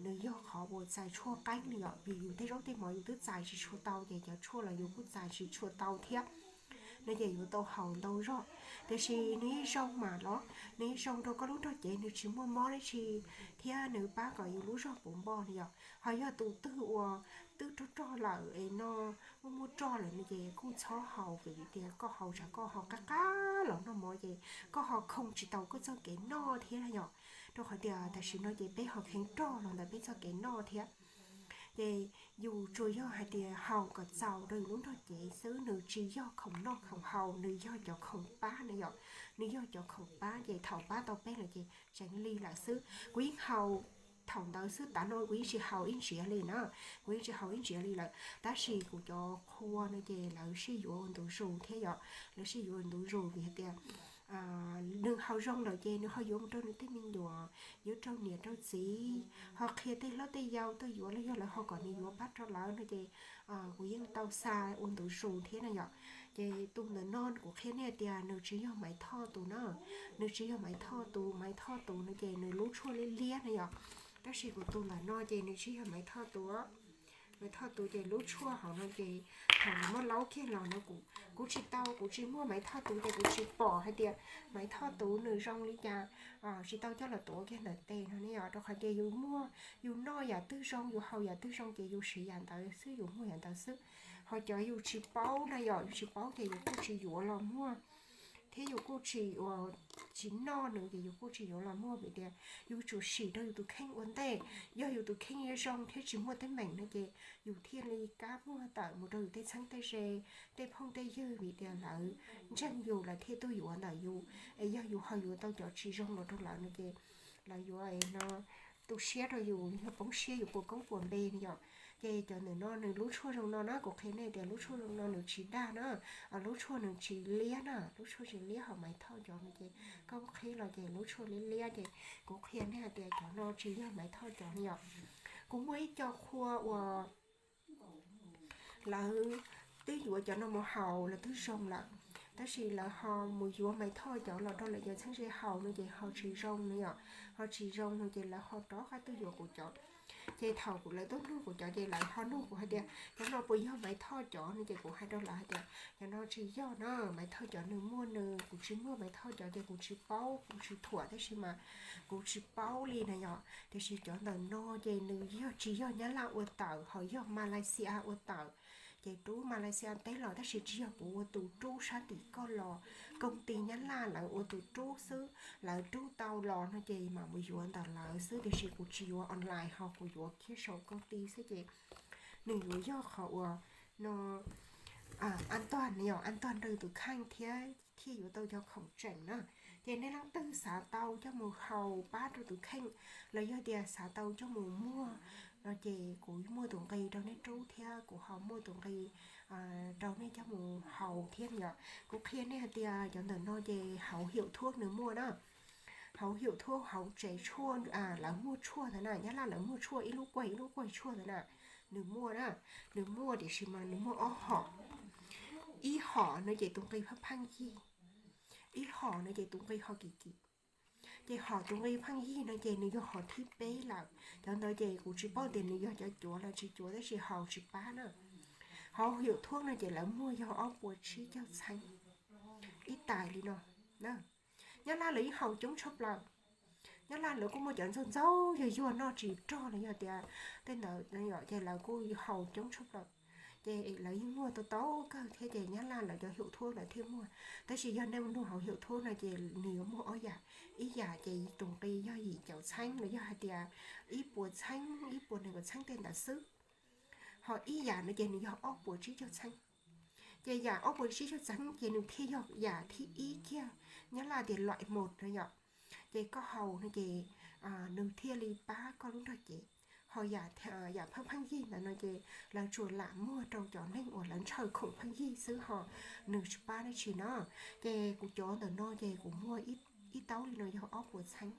nws yog qhov uas txais tshuaj qeeb li yom, vim yus tej zaub tej mov yus twb txais tsis tshua tau ces cov tshuaj los yus kuj txais tsis tshua tau thiab. No ces yuav tau haus ntau zog, tiam sis nws yeej zoo mas los, nws yeej zoo rau koj lub nrog cev nws tsis muaj mob dab tsi thiab nws pab kom yus lub zog puv npo no yom. Ho yog tus twg uas twb rog rog lawm es no muaj muaj rog lawm no ces kuj txhob haus vim tias koj haus tsam koj ho qab qab los noj mov ces koj ho khoom tsis tau koj txoj kev noj thiab na yom. Rau qhov tias tam sim no ces peb ho kheev rog los ntawm peb txoj kev noj thiab. Ces yus tsuas yog hais tias haus kom txaus rau yus lub nrog cev xwb, nws tsis yog khoom noj khoom haus, nws yog cov khoom pab na yom. Nws yog cov khoom pab ces thaum pab tau peb lawm ces tseem li lawm xwb. Kuv yeej haus thaum ntawd xwb, tav no kuv yeej tsis haus ib ntsiav li na, kuv yeej tsis haus ib ntsiav li lawm tab sis kuv cov qhua no ces lawv sib yuav ua ntu zus thiab yom, lawv sib yuav ua ntu zus vim hais tias nws haus zoo lawm ces nws ho yuav mus rau nws tej me nyuam, yuav rau niam rau txiv, ho qhia tej hlob tej yau tuaj yuav los yog lawv ho kom nws yuav pab rau lawv no ces kuv yeej tau xa ua ntu zus thiab na yom. Ces tus ntawm no kuv qhia nej tias nws tsis yog Maiv Thoj tus na, nws tsis yog Maiv Thoj tus. Maiv Thoj tus no ces nws lub tshuaj liab liab na yom, tab sis kuv tus ntawm no ces nws tsis yog Maiv Thoj tus. Maiv Thoj tus ces lub tshuaj hauv no ces thaum nws muab laub kiag los no kuv, kuv tsis tau, kuv tsis muaj Maiv Thoj tus ces kuv tsis pom hais tias Maiv Thoj tus nws zoo li cas, tsis tau coj los tuav kiag ntawm tes no ne yom. Rau qhov tias yus muag, yus noj yam twg zoo, yus haus yam twg zoo ces yus siv yam ntawd xwb, yus muag yam ntawd xwb. Ho cov yus tsis paub na yom, yus tsis paub ces yus kuj tsis yuav los muag, thiab yus kuj tsis ua, tsis noj nws ces yus kuj tsis yuav los muag vim tias yus tsum sim rau yus tus kheej ua ntej. Yog yus tus kheej zoo thiab tsis muaj teeb meem no ces yus thiaj li kam muag tawm mus rau yus tej txheeb tej ze, tej phooj tej ywg vim tias lawv ntseeg yus lawv thiaj tuaj yuav ntawm yus. Es yog yus ho yuav tau cov tsis zoo los rau lawv no ces lawv yuav no tu siab rau yus, yog poob siab yus puas koob puas npe no yom. Ces cov ntawm no nws lub tshuaj zoo no na, kuv qhia nej tias lub tshuaj zoo no nws tsis dag na, lub tshuaj nws tsis liab na, lub tshuaj tsis liab. Ho Maiv Thoj cov no ces koj qhib los ces lub tshuaj liab liab ces kuv qhia nej hais tias cov no tsis yog Maiv Thoj cov no yom. Kuv muaj ib co qhua uas lawv twb yuav cov no mus haus lawv twb zoo lawm, tab sis lawv ho mus yuav Maiv Thoj cov los rau lawv cov txheeb ze haus no ces ho tsis zoo no yom, ho tsis zoo no ces lawv ho rov qab tuaj yuav kuv cov. Ces thaum kuv lawv tuaj nug kuv cov ces lawv ho nug kuv hais tias cov no puas yog Maiv Thoj cov no ces kuv hais rau lawv hais tias cov no tsis yog na, Maiv Thoj cov nws muaj nws, kuv tsis muaj Maiv Thoj cov ces kuv tsis paub, kuv tsis thuam tab sis mas kuv tsis paub li na yom. Tiam sis cov ntawm no ces nws yog tsis yog Nyab Laj ua tawm, ho yog Malaysia ua tawm. Ces rub Malaysia teb los tab sis tsis yog kuv ua tus rub sab tim koj los, koom ti Nyab Laj lawv ua tus rub xwb, lawv rub tau los no ces mam mus yuav ntawm lawv xwb, tiam sis kuv tsis yuav online ho kuv yuav kiag saum koom ti xwb ces nws yuav yog qhov uas no an tog, yog an tog nrog tus kheej thiab thiaj yuav tau cov khoom tseem na. Ces nej leej twg xav tau coj mus haus pab rau tus kheej los yog tias xav tau coj mus muag no ces kuv muaj tus nqi rau nej rub thiab kuv ho muaj tus nqi rau nej coj mus haus thiab yom. Kuv qhia nej hais tias cov ntawm no ces hauv hiaum thuab nws muaj na, hauv hiaum thuab hauv tsev tshuaj lawv muag tshuaj ntawd na, Nyab Laj lawv muag tshuaj ib lub kuag ib lub kuag tshuaj ntawd na, nws muaj na, nws muaj tiam sis mas nws muaj ob hom. Ib hom no ces tus nqi pheej pheej yig, ib hom no ces tus nqi ho kim kim. Ces hom tus nqi pheej yig no ces nws yog hom thib peb lawm. Cov ntawd ces kuv tsis paub tias nws yog cov cuav los tsis cuav tab sis haus tsis pab na. Hauv hiaum thuab no ces lawv muag yog ob puas tsib caug txheeb ib tais li no. Nyab Laj lawv yeej haus coob tshaj plaws. Nyab Laj lawv kuj muaj cov ntxaug ntxaug yog yuag noj tsis rog los yog tias tej ntawd ces lawv kuj haus coob tshaj plaws. Ces lawv yeej muag tau tau kawg thiab ces Nyab Laj lawv cov hiaum thuab lawv thiaj muag. Tab sis yog nej nug hauv hiaum thuab no ces nws yuav muag ob yam. Ib yam ces tus nqi yog yim caum txheeb los yog hais tias ib puas txheeb, ib puas nees nkaum txheeb tej ntawd xwb. Ho ib yam no ces nws yog ob puas tsib caug txheeb. Ces yam ob puas tsib caug txheeb ces nws thiaj yog yam thib ib kiag, Nyab Laj tias loại một no yom. Ces koj haus no ces nws thiaj li pab koj lub nrog cev. Ho yam pheej pheej yig ntawd no ces lawv tsuas lam muag rau cov neeg uas lawv ntshaw khoom pheej yig xwb ho nws tsis pab dab tsi no. Ces kuv cov ntawm no ces kuv muag ib taub li no yog ob puas txheeb,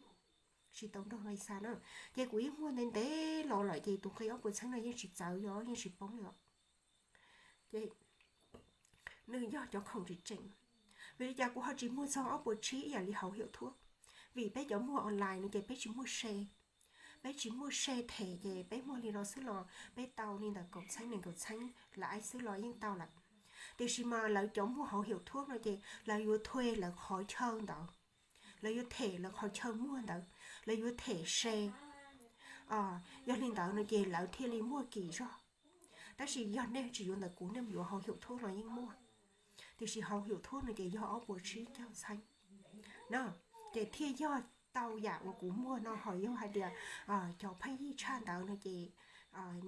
tsis tau nrog nqi xa na. Ces kuv yeej muag ntev ntev los lawm ces tus nqi ob puas txheeb no yeej tsis txawv os, yeej tsis poob li os. Ces nws yog cov khoom tseem tseem. Vim li cas kuv ho tsis muag txog ob puas tsib ib yam li hauv hiaum thuab? Vim peb cov muag online no ces peb tsis muaj se, peb tsis muaj se them ces peb muag li no xwb los peb tau li ntawm kaum txheeb nees nkaum txheeb lawm xwb los yeej tau lawm. Tiam sis mas lawv cov muag hauv hiaum thuab no ces lawv yuav thuê lawv qhov chaw ntawd, lawv yuav them lawv qhov chaw muag ntawd, lawv yuav them se. Yog li ntawd no ces lawv thiaj li muag kim zog. Tab sis yog nej tsis yuav ntawm kuv, nej mus yuav hauv hiaum thuab los yeej muaj. Tiam sis hauv hiaum thuab no ces yog ob puas tsib caug txheeb na, ces thiaj yog tau yam uas kuv muag no. Ho yog hais tias cov pheej yig tshaj ntawd no ces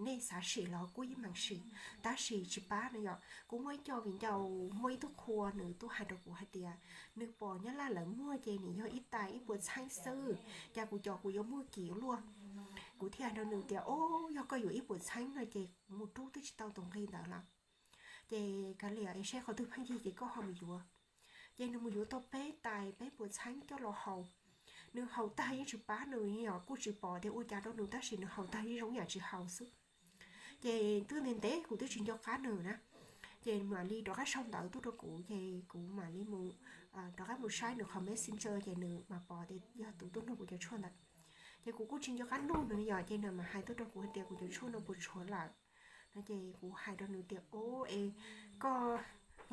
nej xav sim los kuj yeej meem sim, tab sis tsis pab no yom. Kuv muaj ib co viv ncaus muaj ib tug qhua nws tuaj hais rau kuv hais tias nws pom Nyab Laj lawv muag ces nws yog ib tais ib puas txheeb xwb, cas kuv cov kuv yuav muag kim luaj. Kuv thiaj hais rau nws tias, o, yog koj yuav ib puas txheeb no ces mus rub twb tsis tau tus nqi ntawd lawm. Ces kav liam es saib qhov twg pheej yig ces koj ho mus yuav. Ces nws mus yuav tau peb tais peb puas txheeb coj los haus. Nws haus tag yeej tsis pab nws, yog kuj tsis pom tias ua cas rau nws tab sis nws haus tag yeej zoo yam tsis haus xwb. Ces twb ntev ntev kuv twb tsis nco qab nws na. Ces mam li rov qab sau ntawv tuaj rau kuv ces kuv mam li mus rov qab mus saib nws qhov Messenger ces nws mam pom tias yog tus tuaj nug kuv cov tshuaj ntawd. Ces kuv kuj tsis nco qab nug nws yom, ces nws mam hais tuaj rau kuv hais tias kuv cov tshuaj no puas tshuav lawm no. Ces kuv hais rau nws tias, o, es koj,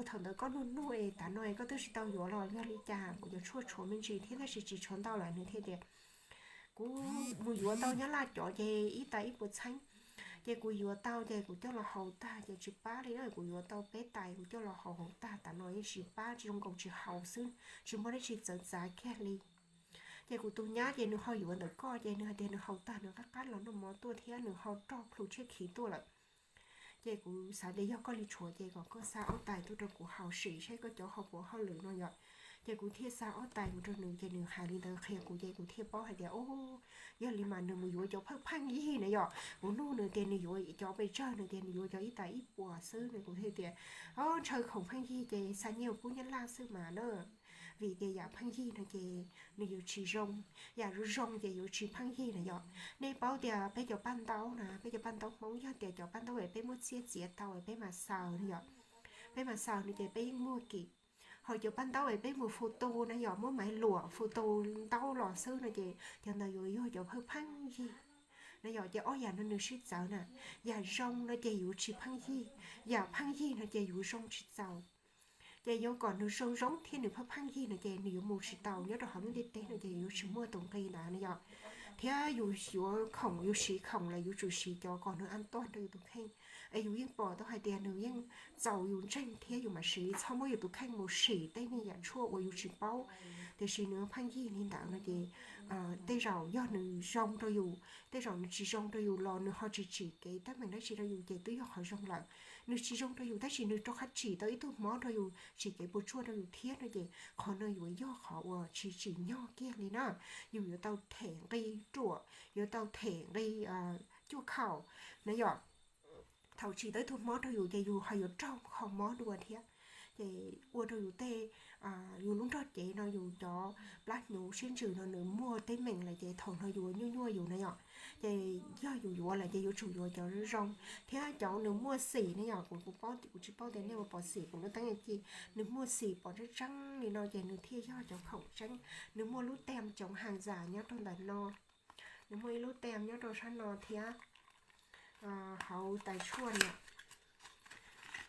thaum ntawd koj nug nug es tav no es koj twb tsis tau yuav los yog li cas, kuv cov tshuaj tshuav me ntsis thiab tab sis tsis tshuav ntau lawm. Nws thiaj tias, kuv mus yuav tau Nyab Laj cov ces ib tais ib puas txheeb. Ces kuv yuav tau ces kuv coj los haus tag ces tsis pab li na, kuv yuav tau peb tais kuv coj los haus haus tag tav no yeej tsis pab, tsis zoo nkaus tsis haus xwb, tsis muaj dab tsi txawv txav kiag li. Ces kuv tus nyab ces nws ho yuav ntawm koj ces nws hais tias nws haus tag nws qab qab los noj mov tuaj thiab nws ho rog plhu tshiab khiv tuaj lawm. Ces kuv xav tias yog koj li tshuav ces kom koj xa ob tais tuaj rau kuv haus sim saib koj cov ho puas hauj lwm no yom. Ces kuv thiaj xa ob tais mus rau nws ces nws hais li ntawd qhia kuv ces kuv thiaj paub hais tias, o, yog li mas nws mus yuav cov pheej pheej yig na yom. Kuv nug nws tias nws yuav cov pes tsawg, nws tias nws yuav cov ib tais ib puas xwb no. Kuv thiaj tias, o, ntshaw khoom pheej yig ces xa nyiaj pub Nyab Laj xwb mas na. Vim tias yam pheej yig no ces nws yuav tsis zoo, yam zoo zoo ces yuav tsis pheej yig na yom. Nej paub tias peb cov paj ntaub na, peb cov paj ntaub Hmoob yog tias cov paj ntaub es peb muab txiab txiav tau es peb mas xaws na yom, peb mas xaws no ces peb yeej muag kim. Ho cov paj ntaub es peb mus photo na yom, muab maiv luam photo ntaub los xwb no ces cov ntawd yuav yog cov pheej pheej yig. No yog ces ob yam no nws sib txawv na. Yam zoo no ces yus tsis pheej yig, yam pheej yig no ces yus zoo tsis txaus. Ces yuav kom nws zoo zoo thiab nws pheej pheej yig no ces nws yuav mus tsis tau nyob rau hauv lub ntiaj teb no ces yuav tsis muaj tus nqi ntawd no yom. Thiab yus yuav khoom, yus siv khoom los yus tsum siv cov kom nws an tuag rau yus tus kheej. Es yus yeej pom tau hais tias nws yeej txaus yus ntseeg thiab yus mam siv, txhob muab yus tus kheej mus sim tej niag yam tshuaj uas yus tsis paub, tiam sis nws pheej yig li ntawd no ces tej zaum yog nws zoo rau yus, tej zaum nws tsis zoo rau yus los nws ho tsis tsim kev teeb meem dab tsi rau yus ces twb yog qhov zoo lawm. Nws tsis zoo rau yus tab sis nws rov qab tsim tau ib tug mob rau yus, tsim kev puas tsuaj rau yus thiab no ces qhov no yuav yog qhov uas tsis tsim nyog kiag li na. Yus yuav tau them nqi ruam, yuav tau them nqi cuaj khaum na yom. Thaum tsim tau ib tug mob rau yus ces yus ho yuav raug qhov mob dua thiab. Ces ua rau yus tej, yus lub nrog cev no yus cov plab hnyuv siab ntsws no nws muaj teeb meem lawm ces thaum no yuav nyuaj nyuaj yus na yom. Ces yog yus yuav lawm ces yuav tsum yuav cov zoo thiab cov nws muaj xim ne yom. Kuv, kuv tsis paub tias nej ua pom xim kuv lub teeb ci, nws muaj xim pom tseeb tseeb li no ces nws thiaj yog cov khoom tseeb. Nws muaj lub tem chống hàng giả nyob rau ntawm no, nws muaj ib lub tem nyob rau sab no thiab. Hauv tais tshuaj no,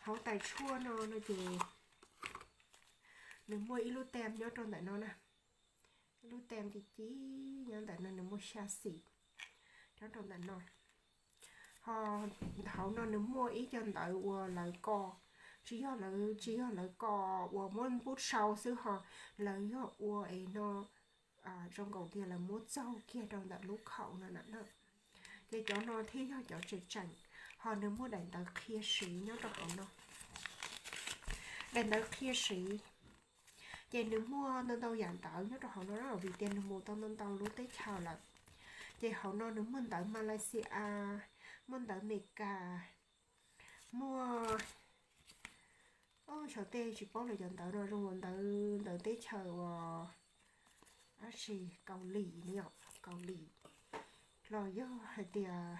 hauv tais tshuaj no no ces nws muaj ib lub tem nyob rau ntawm no na. Ib lub tem ci ci nyob ntawm no nws muaj xya xim nyob rau ntawm no. Ho hauv no nws muaj ib co ntawv uas lawv ko, tsis yog lawv, tsis yog lawv ko uas muab npub sau xwb ho, lawv yog ua es no zoo nkaus tias lawv muab txaug kiag rau ntawm lub khaum no na. Ces cov no thiaj yog cov tseem tseem, ho nws muaj daim ntawv qhia siv nyob rau hauv no. Daim ntawv qhia siv ces nws muaj ntau ntau yam ntawv nyob rau hauv no vim tias nws mus tau ntau ntau lub teb chaws lawm. Ces hauv no nws muaj ntawv Malaysia, muaj ntawv Amelikas, muaj, xyov tej tsis paub lawv cov ntawv no zoo ntawv, ntawv teb chaws uas dab tsi Kaus Lim no yom, Kaus Lim, los yog hais tias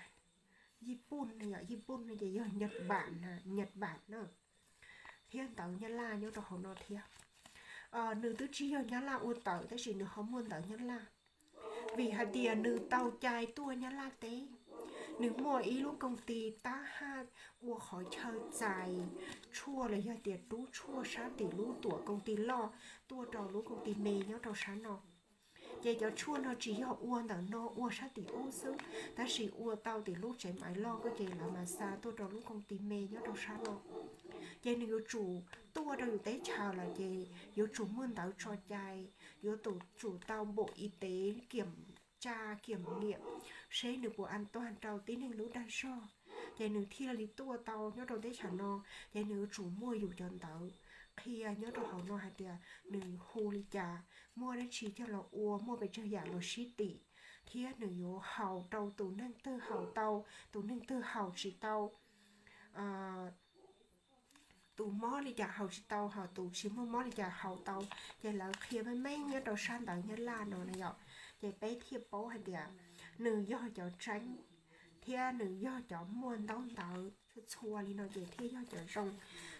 Yij Pun no yom, Yij Pun no ces yog Nhật Bản, Nhật Bản na. Thiab ntawv Nyab Laj nyob rau hauv no thiab. Nws twb tsis yog Nyab Laj ua tawm tab sis nws ho muaj ntawv Nyab Laj, vim hais tias nws tau cai tuaj Nyab Laj teb. Nws muaj ib lub koom ti tab haj ua qhov chaw txais tshuaj los yog tias rub tshuaj sab tim lub tuam koom ti loj tuaj rau lub koom ti me nyob rau sab no. Ces cov tshuaj no tsis yog ua ntawm no ua sab tim ub xwb, tab sis ua tau tim lub tsev maiv loj ko ces lawv mas xa tuaj rau lub koom ti me nyob rau sab no. Ces nws yuav tsum tuaj rau yus teb chaws lawm ces yuav tsum muaj ntawv tso cai, yuav tsum tau npaum i tev kiam tsa kiam niam seb nws puas an tuag rau tib neeg lub dag zog, ces nws thiaj li tuaj tau nyob rau teb chaws no. Ces nws yuav tsum muaj yus cov ntawv qhia nyob rau hauv no hais tias nws hu li cas, muaj dab tsi coj los ua, muaj pes tsawg yam los sib tim, thiab nws yuav haus rau tus neeg twg haus tau, tus neeg twg haus tsis tau, tus mob li cas haus tsis tau, ho tus tsis muaj mob li cas haus tau. Ces lawv qhia meej meej nyob rau sab ntawv Nyab Laj no na yom. Ces peb thiaj paub hais tias nws yog cov tseeb thiab nws yog cov muaj ntaub ntawv txhua txhua li no ces thiaj yog cov zoo.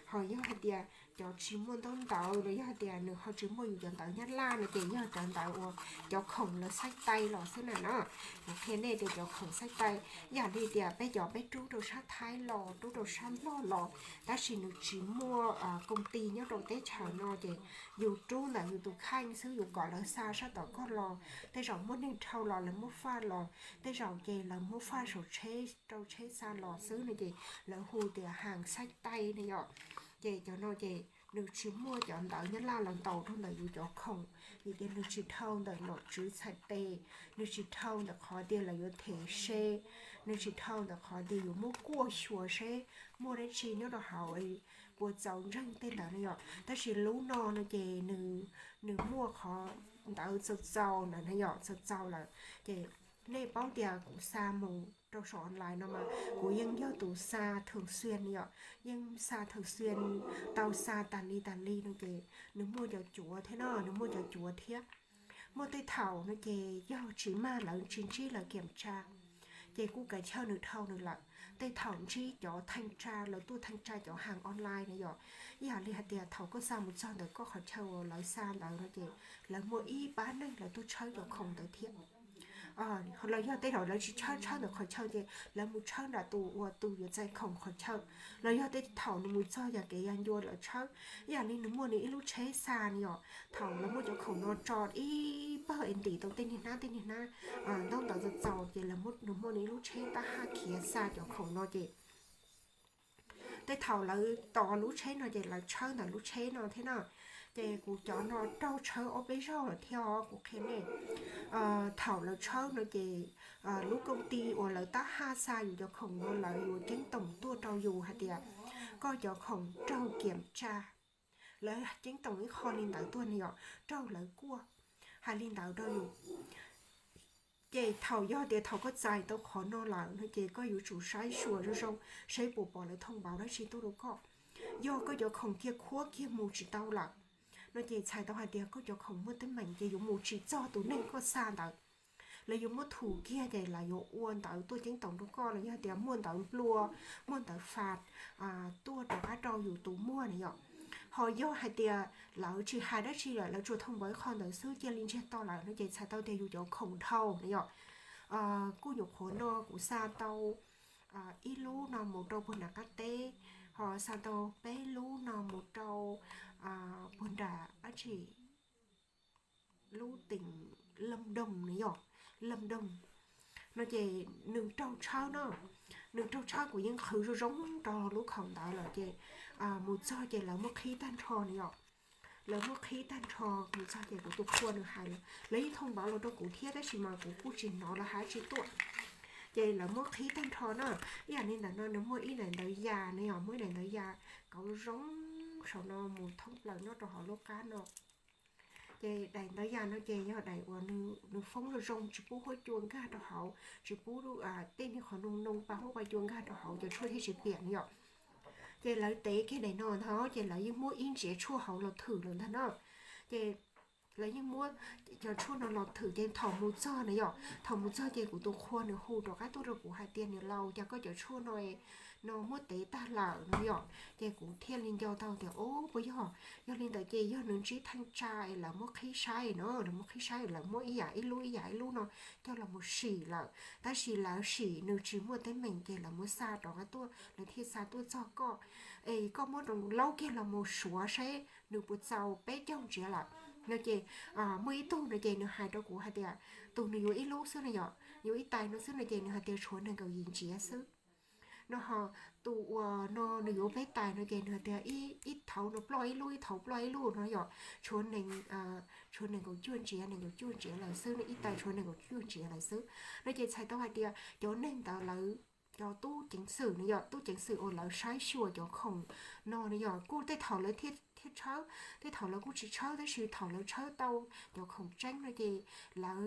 Ho yog hais tias cov tsis muaj ntaub ntawv los yog hais tias nws ho tsis muaj yus cov ntawv Nyab Laj no ces yog cov ntawv uas cov khoom lawv xaib tais los xwb na no. Kuv qhia nej tias cov khoom xaib tais, yam li tias peb cov peb rub rau sab Thaib los, rub rau sab Nplog los, tab sis nws tsis muaj koom ti nyob rau teb chaws no ces yus rub ntawm yus tus kheej xwb, yus kom lawv xa sab tom koj los, tej zaum muaj neeg dhau los lawv muab faj los, tej zaum ces lawv muab faj saum tsheb rau tsheb xa los xwb no ces lawv hu tias hàng xách tay ne yom. Ces cov no ces nws tsis muaj cov ntawv Nyab Laj los ntaus rau ntawm yus cov khoom, vim tias nws tsis dhau ntawm nom tswv txhais tes, nws tsis dhau ntawm qhov tias lawv yuav them se, nws tsis dhau ntawm qhov tias yuav muab kuaj xyuas seb muaj dab tsi nyob rau hauv puas txaus ntseeg tej ntawd na yom. Tab sis lub no no ces nws muaj qhov ntawd txaus txaus na yom, txaus txaus lawm. Ces nej paub tias kuv xa mus rau saum online no mas kuv yeej yog tus xa thường xuyên yom, yeej xa thường xuyên, tau xa tas li tas li no ces nws muaj cov cuav thiab no, nws muaj cov cuav thiab. Muaj tej thaum no ces yog tsis mag lawv tsis ntsib lawv kiểm tra, ces kuj kav chaw nws dhau nws lawm. Tej thaum ntsib cov thanh tra, lawv tuaj thanh tra cov hàng online na yom. Ib yam li hais tias thaum koj xa mus txog ntawm koj qhov chaw uas lawv xa ntawd no ces lawv muaj ib pab neeg lawv tuaj tshawb cov khoom ntawd thiab. Los yog tej thaum lawv tsis tshawb, tshawb ntawm qhov chaw ces lawv mus tshawb nram tus uas tus yuav txais khoom qhov chaw, los yog tej thaum nws mus txog yog kev ya ncua lawv tshawb. Ib yam li nws muaj nws ib lub tsheb xa ne yom, thaum lawv muab cov khoom no tso ib pawg es ntim tau tej niag hnab tej niag hnab ntaub ntawv txaus txaus ces lawv muab, nws muaj nws ib lub tsheb tab haj khiav xa cov khoom no ces tej thaum lawv tos lub tsheb no ces lawv tshawb ntawm lub tsheb no thiab na. Ces kuv cov no raug tshawb ob peb zaug lawm thiab os, kuv qhia nej. Thaum lawv tshawb no ces lub koom ti uas lawv tab haj xa yus cov khoom no lawv yuav ceeb toom tuaj rau yus hais tias koj cov khoom raug kiam tsa. Lawv ceeb toom ib qho li ntawd tuaj ne yom, raug lawv kuaj hais li ntawd rau yus. Ces thaum yog tias thaum koj txais tau qhov no lawm no ces koj yuav tsum saib xyuas zoo zoo seb puas pom lawv thooj npauv dab tsi tuaj rau koj. Yog koj cov khoom kiag khuab kiag mus tsis tau lawm no ces txhais tau hais tias koj cov khoom muaj teeb meem ces yuav mus tsis txog tus neeg koj xa ntawd. Lawv yuav muab thum kiag ces lawv yuav ua ntawv tuaj ceeb toom rau koj los yog tias muaj ntawv nplua, muaj ntawv fas tuaj rov qab rau yus tus muag na yom. Ho yog hais tias lawv tsis hais dab tsi lawm, lawv tsuas thooj npauv ib qho ntawd xwb cia li ntsiag to lawm no ces txhais tau tias yus cov khoom dhau na yom. Kuj nyuam qhuav no kuv xa tau ib lub no mus rau puag nram qab teb, ho xa tau peb lub no mus rau puag nram dab tsi, lub teem Lâm Đồng na yom, Lâm Đồng no ces nws raug tshawb no, nws raug tshawb kuv yeej qhwv zoo zoo rau lub khoom ntawd lawm ces mus txog ces lawv muab qhib tag nrho na yom. Lawv muab qhib tag nrho, mus txog ces kuv tus qhua nws hais lawm, lawv yeej thooj npauv los rau kuv thiab tab sis mas kuv kuj tsis hnov lawv hais dab tsi tuaj. Ces lawv muab qhib tag nrho na. Ib yam li ntawm no nws muaj ib daim ntawv yas na yom, muaj ib daim ntawv yas kauv zoo saum no mus thoob plaws nyob rau hauv lub qab no. Ces daim ntawv yas no ces yog daim uas nws foob zoo zoo tsis pub huab cua nkag rau hauv, tsis pub tej niag qhov noo noo pa huab pa cua nkag rau hauv cov tshuaj thiaj tsis piam na yom. Ces lawv tev kiag daim no ntag ces lawv yeej muab ib ntsiav tshuaj hauv los thwm lawm ntag na. Ces lawv yeej muab cov tshuaj no los thwm ces thaum mus txog na yom, thaum mus txog ces kuv tus qhua nws hu rov qab tuaj rau kuv hais tias niam laus, cas koj cov tshuaj no no muab tev tag lawm no yom. Ces kuv thiaj li nco tau tias o puas yog, yog li ntawd ces yog nws ntsib theej tsa es lawv muab qhib saib no, lawv muab qhib saib lawv muab ib yam ib lub ib yam ib lub no coj los mus sim lawm, tab sis lawv sim nws tsis muaj teeb meem ces lawv muab xa rov qab tuaj, lawv thiaj xa tuaj txog koj. Es koj muab rau laub kiag los mus suav saib nws puas txaus peb caug ntsiav lawm no ces muaj ib tug no ces nws hais rau kuv hais tias tus nws yuav ib lub xwb no yom, yuav ib tais no xwb no ces nws hais tias tshuav nees nkaum yim ntsiav xwb no ho tus uas no nws yuav peb tais no ces nws hais tias ib thauv no ploj ib lub, ib thauv ploj ib lub no yom, tshuav nees, tshuav nees nkaum cuaj ntsiav, nees nkaum cuaj ntsiav lawm xwb, ib tais tshuav nees nkaum cuaj ntsiav lawm xwb no ces txhais tau hais tias cov neeg ntawd lawv cov tub ceev xwm no yom, tub ceev xwm uas lawv saib xyuas cov khoom no no yom, kuj tej thaum lawv thiaj tshawb, tej thaum lawv kuj tsis tshawb tab sis thaum lawv tshawb tau cov khoom tseeb no ces lawv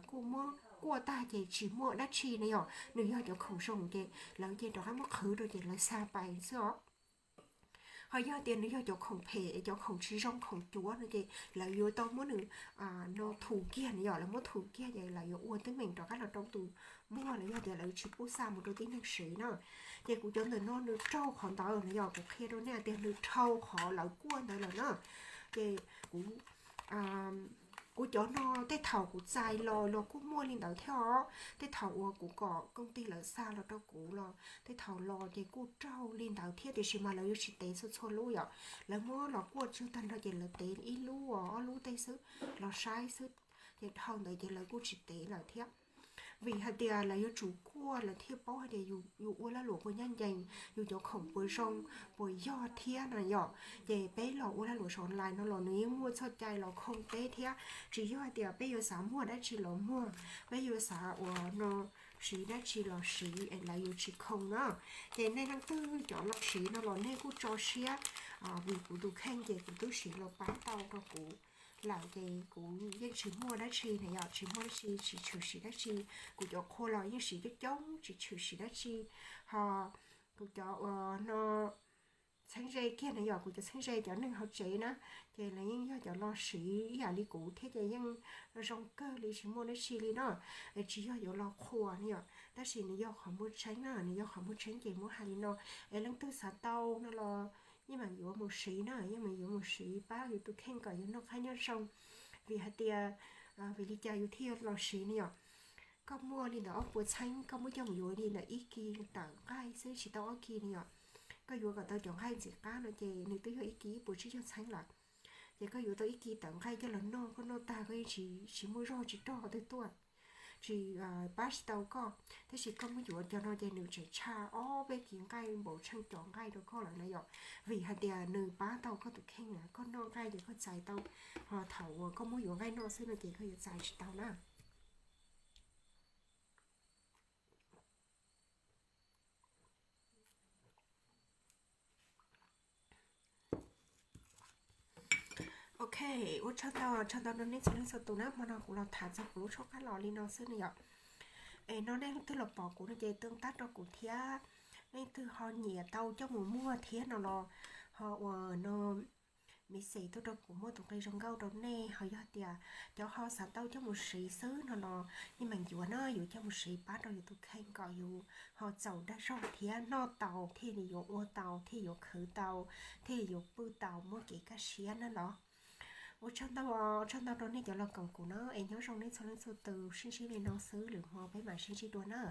kuj muab kuaj tag ces tsis muaj dab tsi no yom, nws yog cov khoom zoo ces lawv ces rov qab muab qhwv rau ces lawv xa pais xwb os. Ho yog tias nws yog cov khoom phem, cov khoom tsis zoo, khoom cuav no ces lawv yuav tau muab nws no thum kiag no yom, lawv muab thum kiag ces lawv yuav ua teeb meem rov qab los rau tus muag los yog tias lawv tsis pub xa mus rau tib neeg siv na. Ces kuv cov ntawm no nws raug qhov ntawd no yom, kuv qhia rau nej tias nws raug qhov lawv kuaj ntawd lawm na. Ces kuv kuv cov no tej thaum kuv txais los los kuj muaj li ntawd thiab os. Tej thaum uas kuv kom koom ti lawv xa los rau kuv los tej thaum los ces kuj raug li ntawd thiab tiam sis mas lawv yuav tsis tev txhua txhua lub yom. Lawv muab los kuaj tsawg tag nrho ces lawv tev ib lub ob lub tej xwb los saib xwb, ces dhau ntawd ces lawv kuj tsis tev lawm thiab. Vim hais tias lawv yuav tsum kuaj lawv thiaj paub hais tias yus ua lag luam puas ncaj ncees, yus cov khoom puas zoo, puas yog thiab no yom. Ces peb los ua lag luam saum online no los nws yeej muaj txoj cai los khoo peb thiab. Tsis yog hais tias peb yuav xav muag dab tsi los muag, peb yuav xav uas no siv dab tsi los siv es lawv yuav tsis khoo na. Ces nej leej twg cov los siv no los nej kuj tso siab, vim kuv tus kheej ces kuv twb siv los pab tau rau kuv lawm ces kuv yeej tsis muaj dab tsi na yom, tsis muaj dab tsi, tsis tshwm sim dab tsi. Kuv cov qhua los yeej siv coob coob tsis tshwm sim dab tsi. Ho kuv cov uas no txheeb ze kiag na yom, kuv cov txheeb ze cov neeg hauv tsev na, ces lawv yeej yog cov los siv ib yam li kuv thiab ces yeej zoo kawg li tsis muaj dab tsi li na. Tsis yog yuav los qhuas na yom, tab sis nws yog qhov muaj tseeb na, nws yog qhov muaj tseeb ces muab hais li no. Es leej twg xav tau no los yeej meem yuav mus siv na, yeej meem yuav mus siv pab yus tus kheej kom yus noj qab nyob zoo. Vim hais tias vim li cas yus thiaj yuav los siv ne yom? Koj muaj li ntawm ob puas txheeb, koj muab coj mus yuav li ntawm ib kis tawm nqaij xwb, tsis tau ob kis li yom. Koj yuav kom tau cov nqaij ntxim qab no ces nws twb yog ib kis ib puas tsib caug txheeb lawm. Ces koj yuav tau ib kis tawm nqaij coj los noj, koj noj tag koj yeej tsis, tsis muaj zog tsis rog twg tuaj, tsis pab tsis tau koj. Tab sis koj muab yuav cov no ces nws tseem tshaj ob peb kis nqaij npaum tsheej cov nqaij rau koj lawm na yom. Vim hais tias nws pab tau koj tus kheej na, koj noj nqaij ces koj txais tau, ho thaum uas koj muab yuav nqaij noj xwb no ces koj yuav txais tsis tau na. Ok, ua tsaug ntau, tsaug ntau rau nej txhua leej txhua tus na, hmo no kuv los tham txog kuv lub suab qab los li no xwb na yom. Es no nej leej twg los pom kuv no ces tau tab rau kuv thiab, leej twg ho nyiam tau coj mus muag thiab no los ho ua no message tuaj rau kuv muaj tus nqi zoo nkauj rau nej, ho yog tias cov ho xav tau coj mus siv xwb no los yeej meem yuav na, yuav coj mus siv pab rau yus tus kheej kom yus ho txaus dag zog thiab noj tau thiaj li yuav ua tau thiaj yuav khwv tau thiaj yuav pw tau muaj kev kaj siab na los. Ua tsaug ntau, tsaug ntau rau nej cov los koom kuv na, es nyob zoo nej txhua leej txhua tus, sib ntsib li no xwb, lwm hmo peb mam sib ntsib dua na.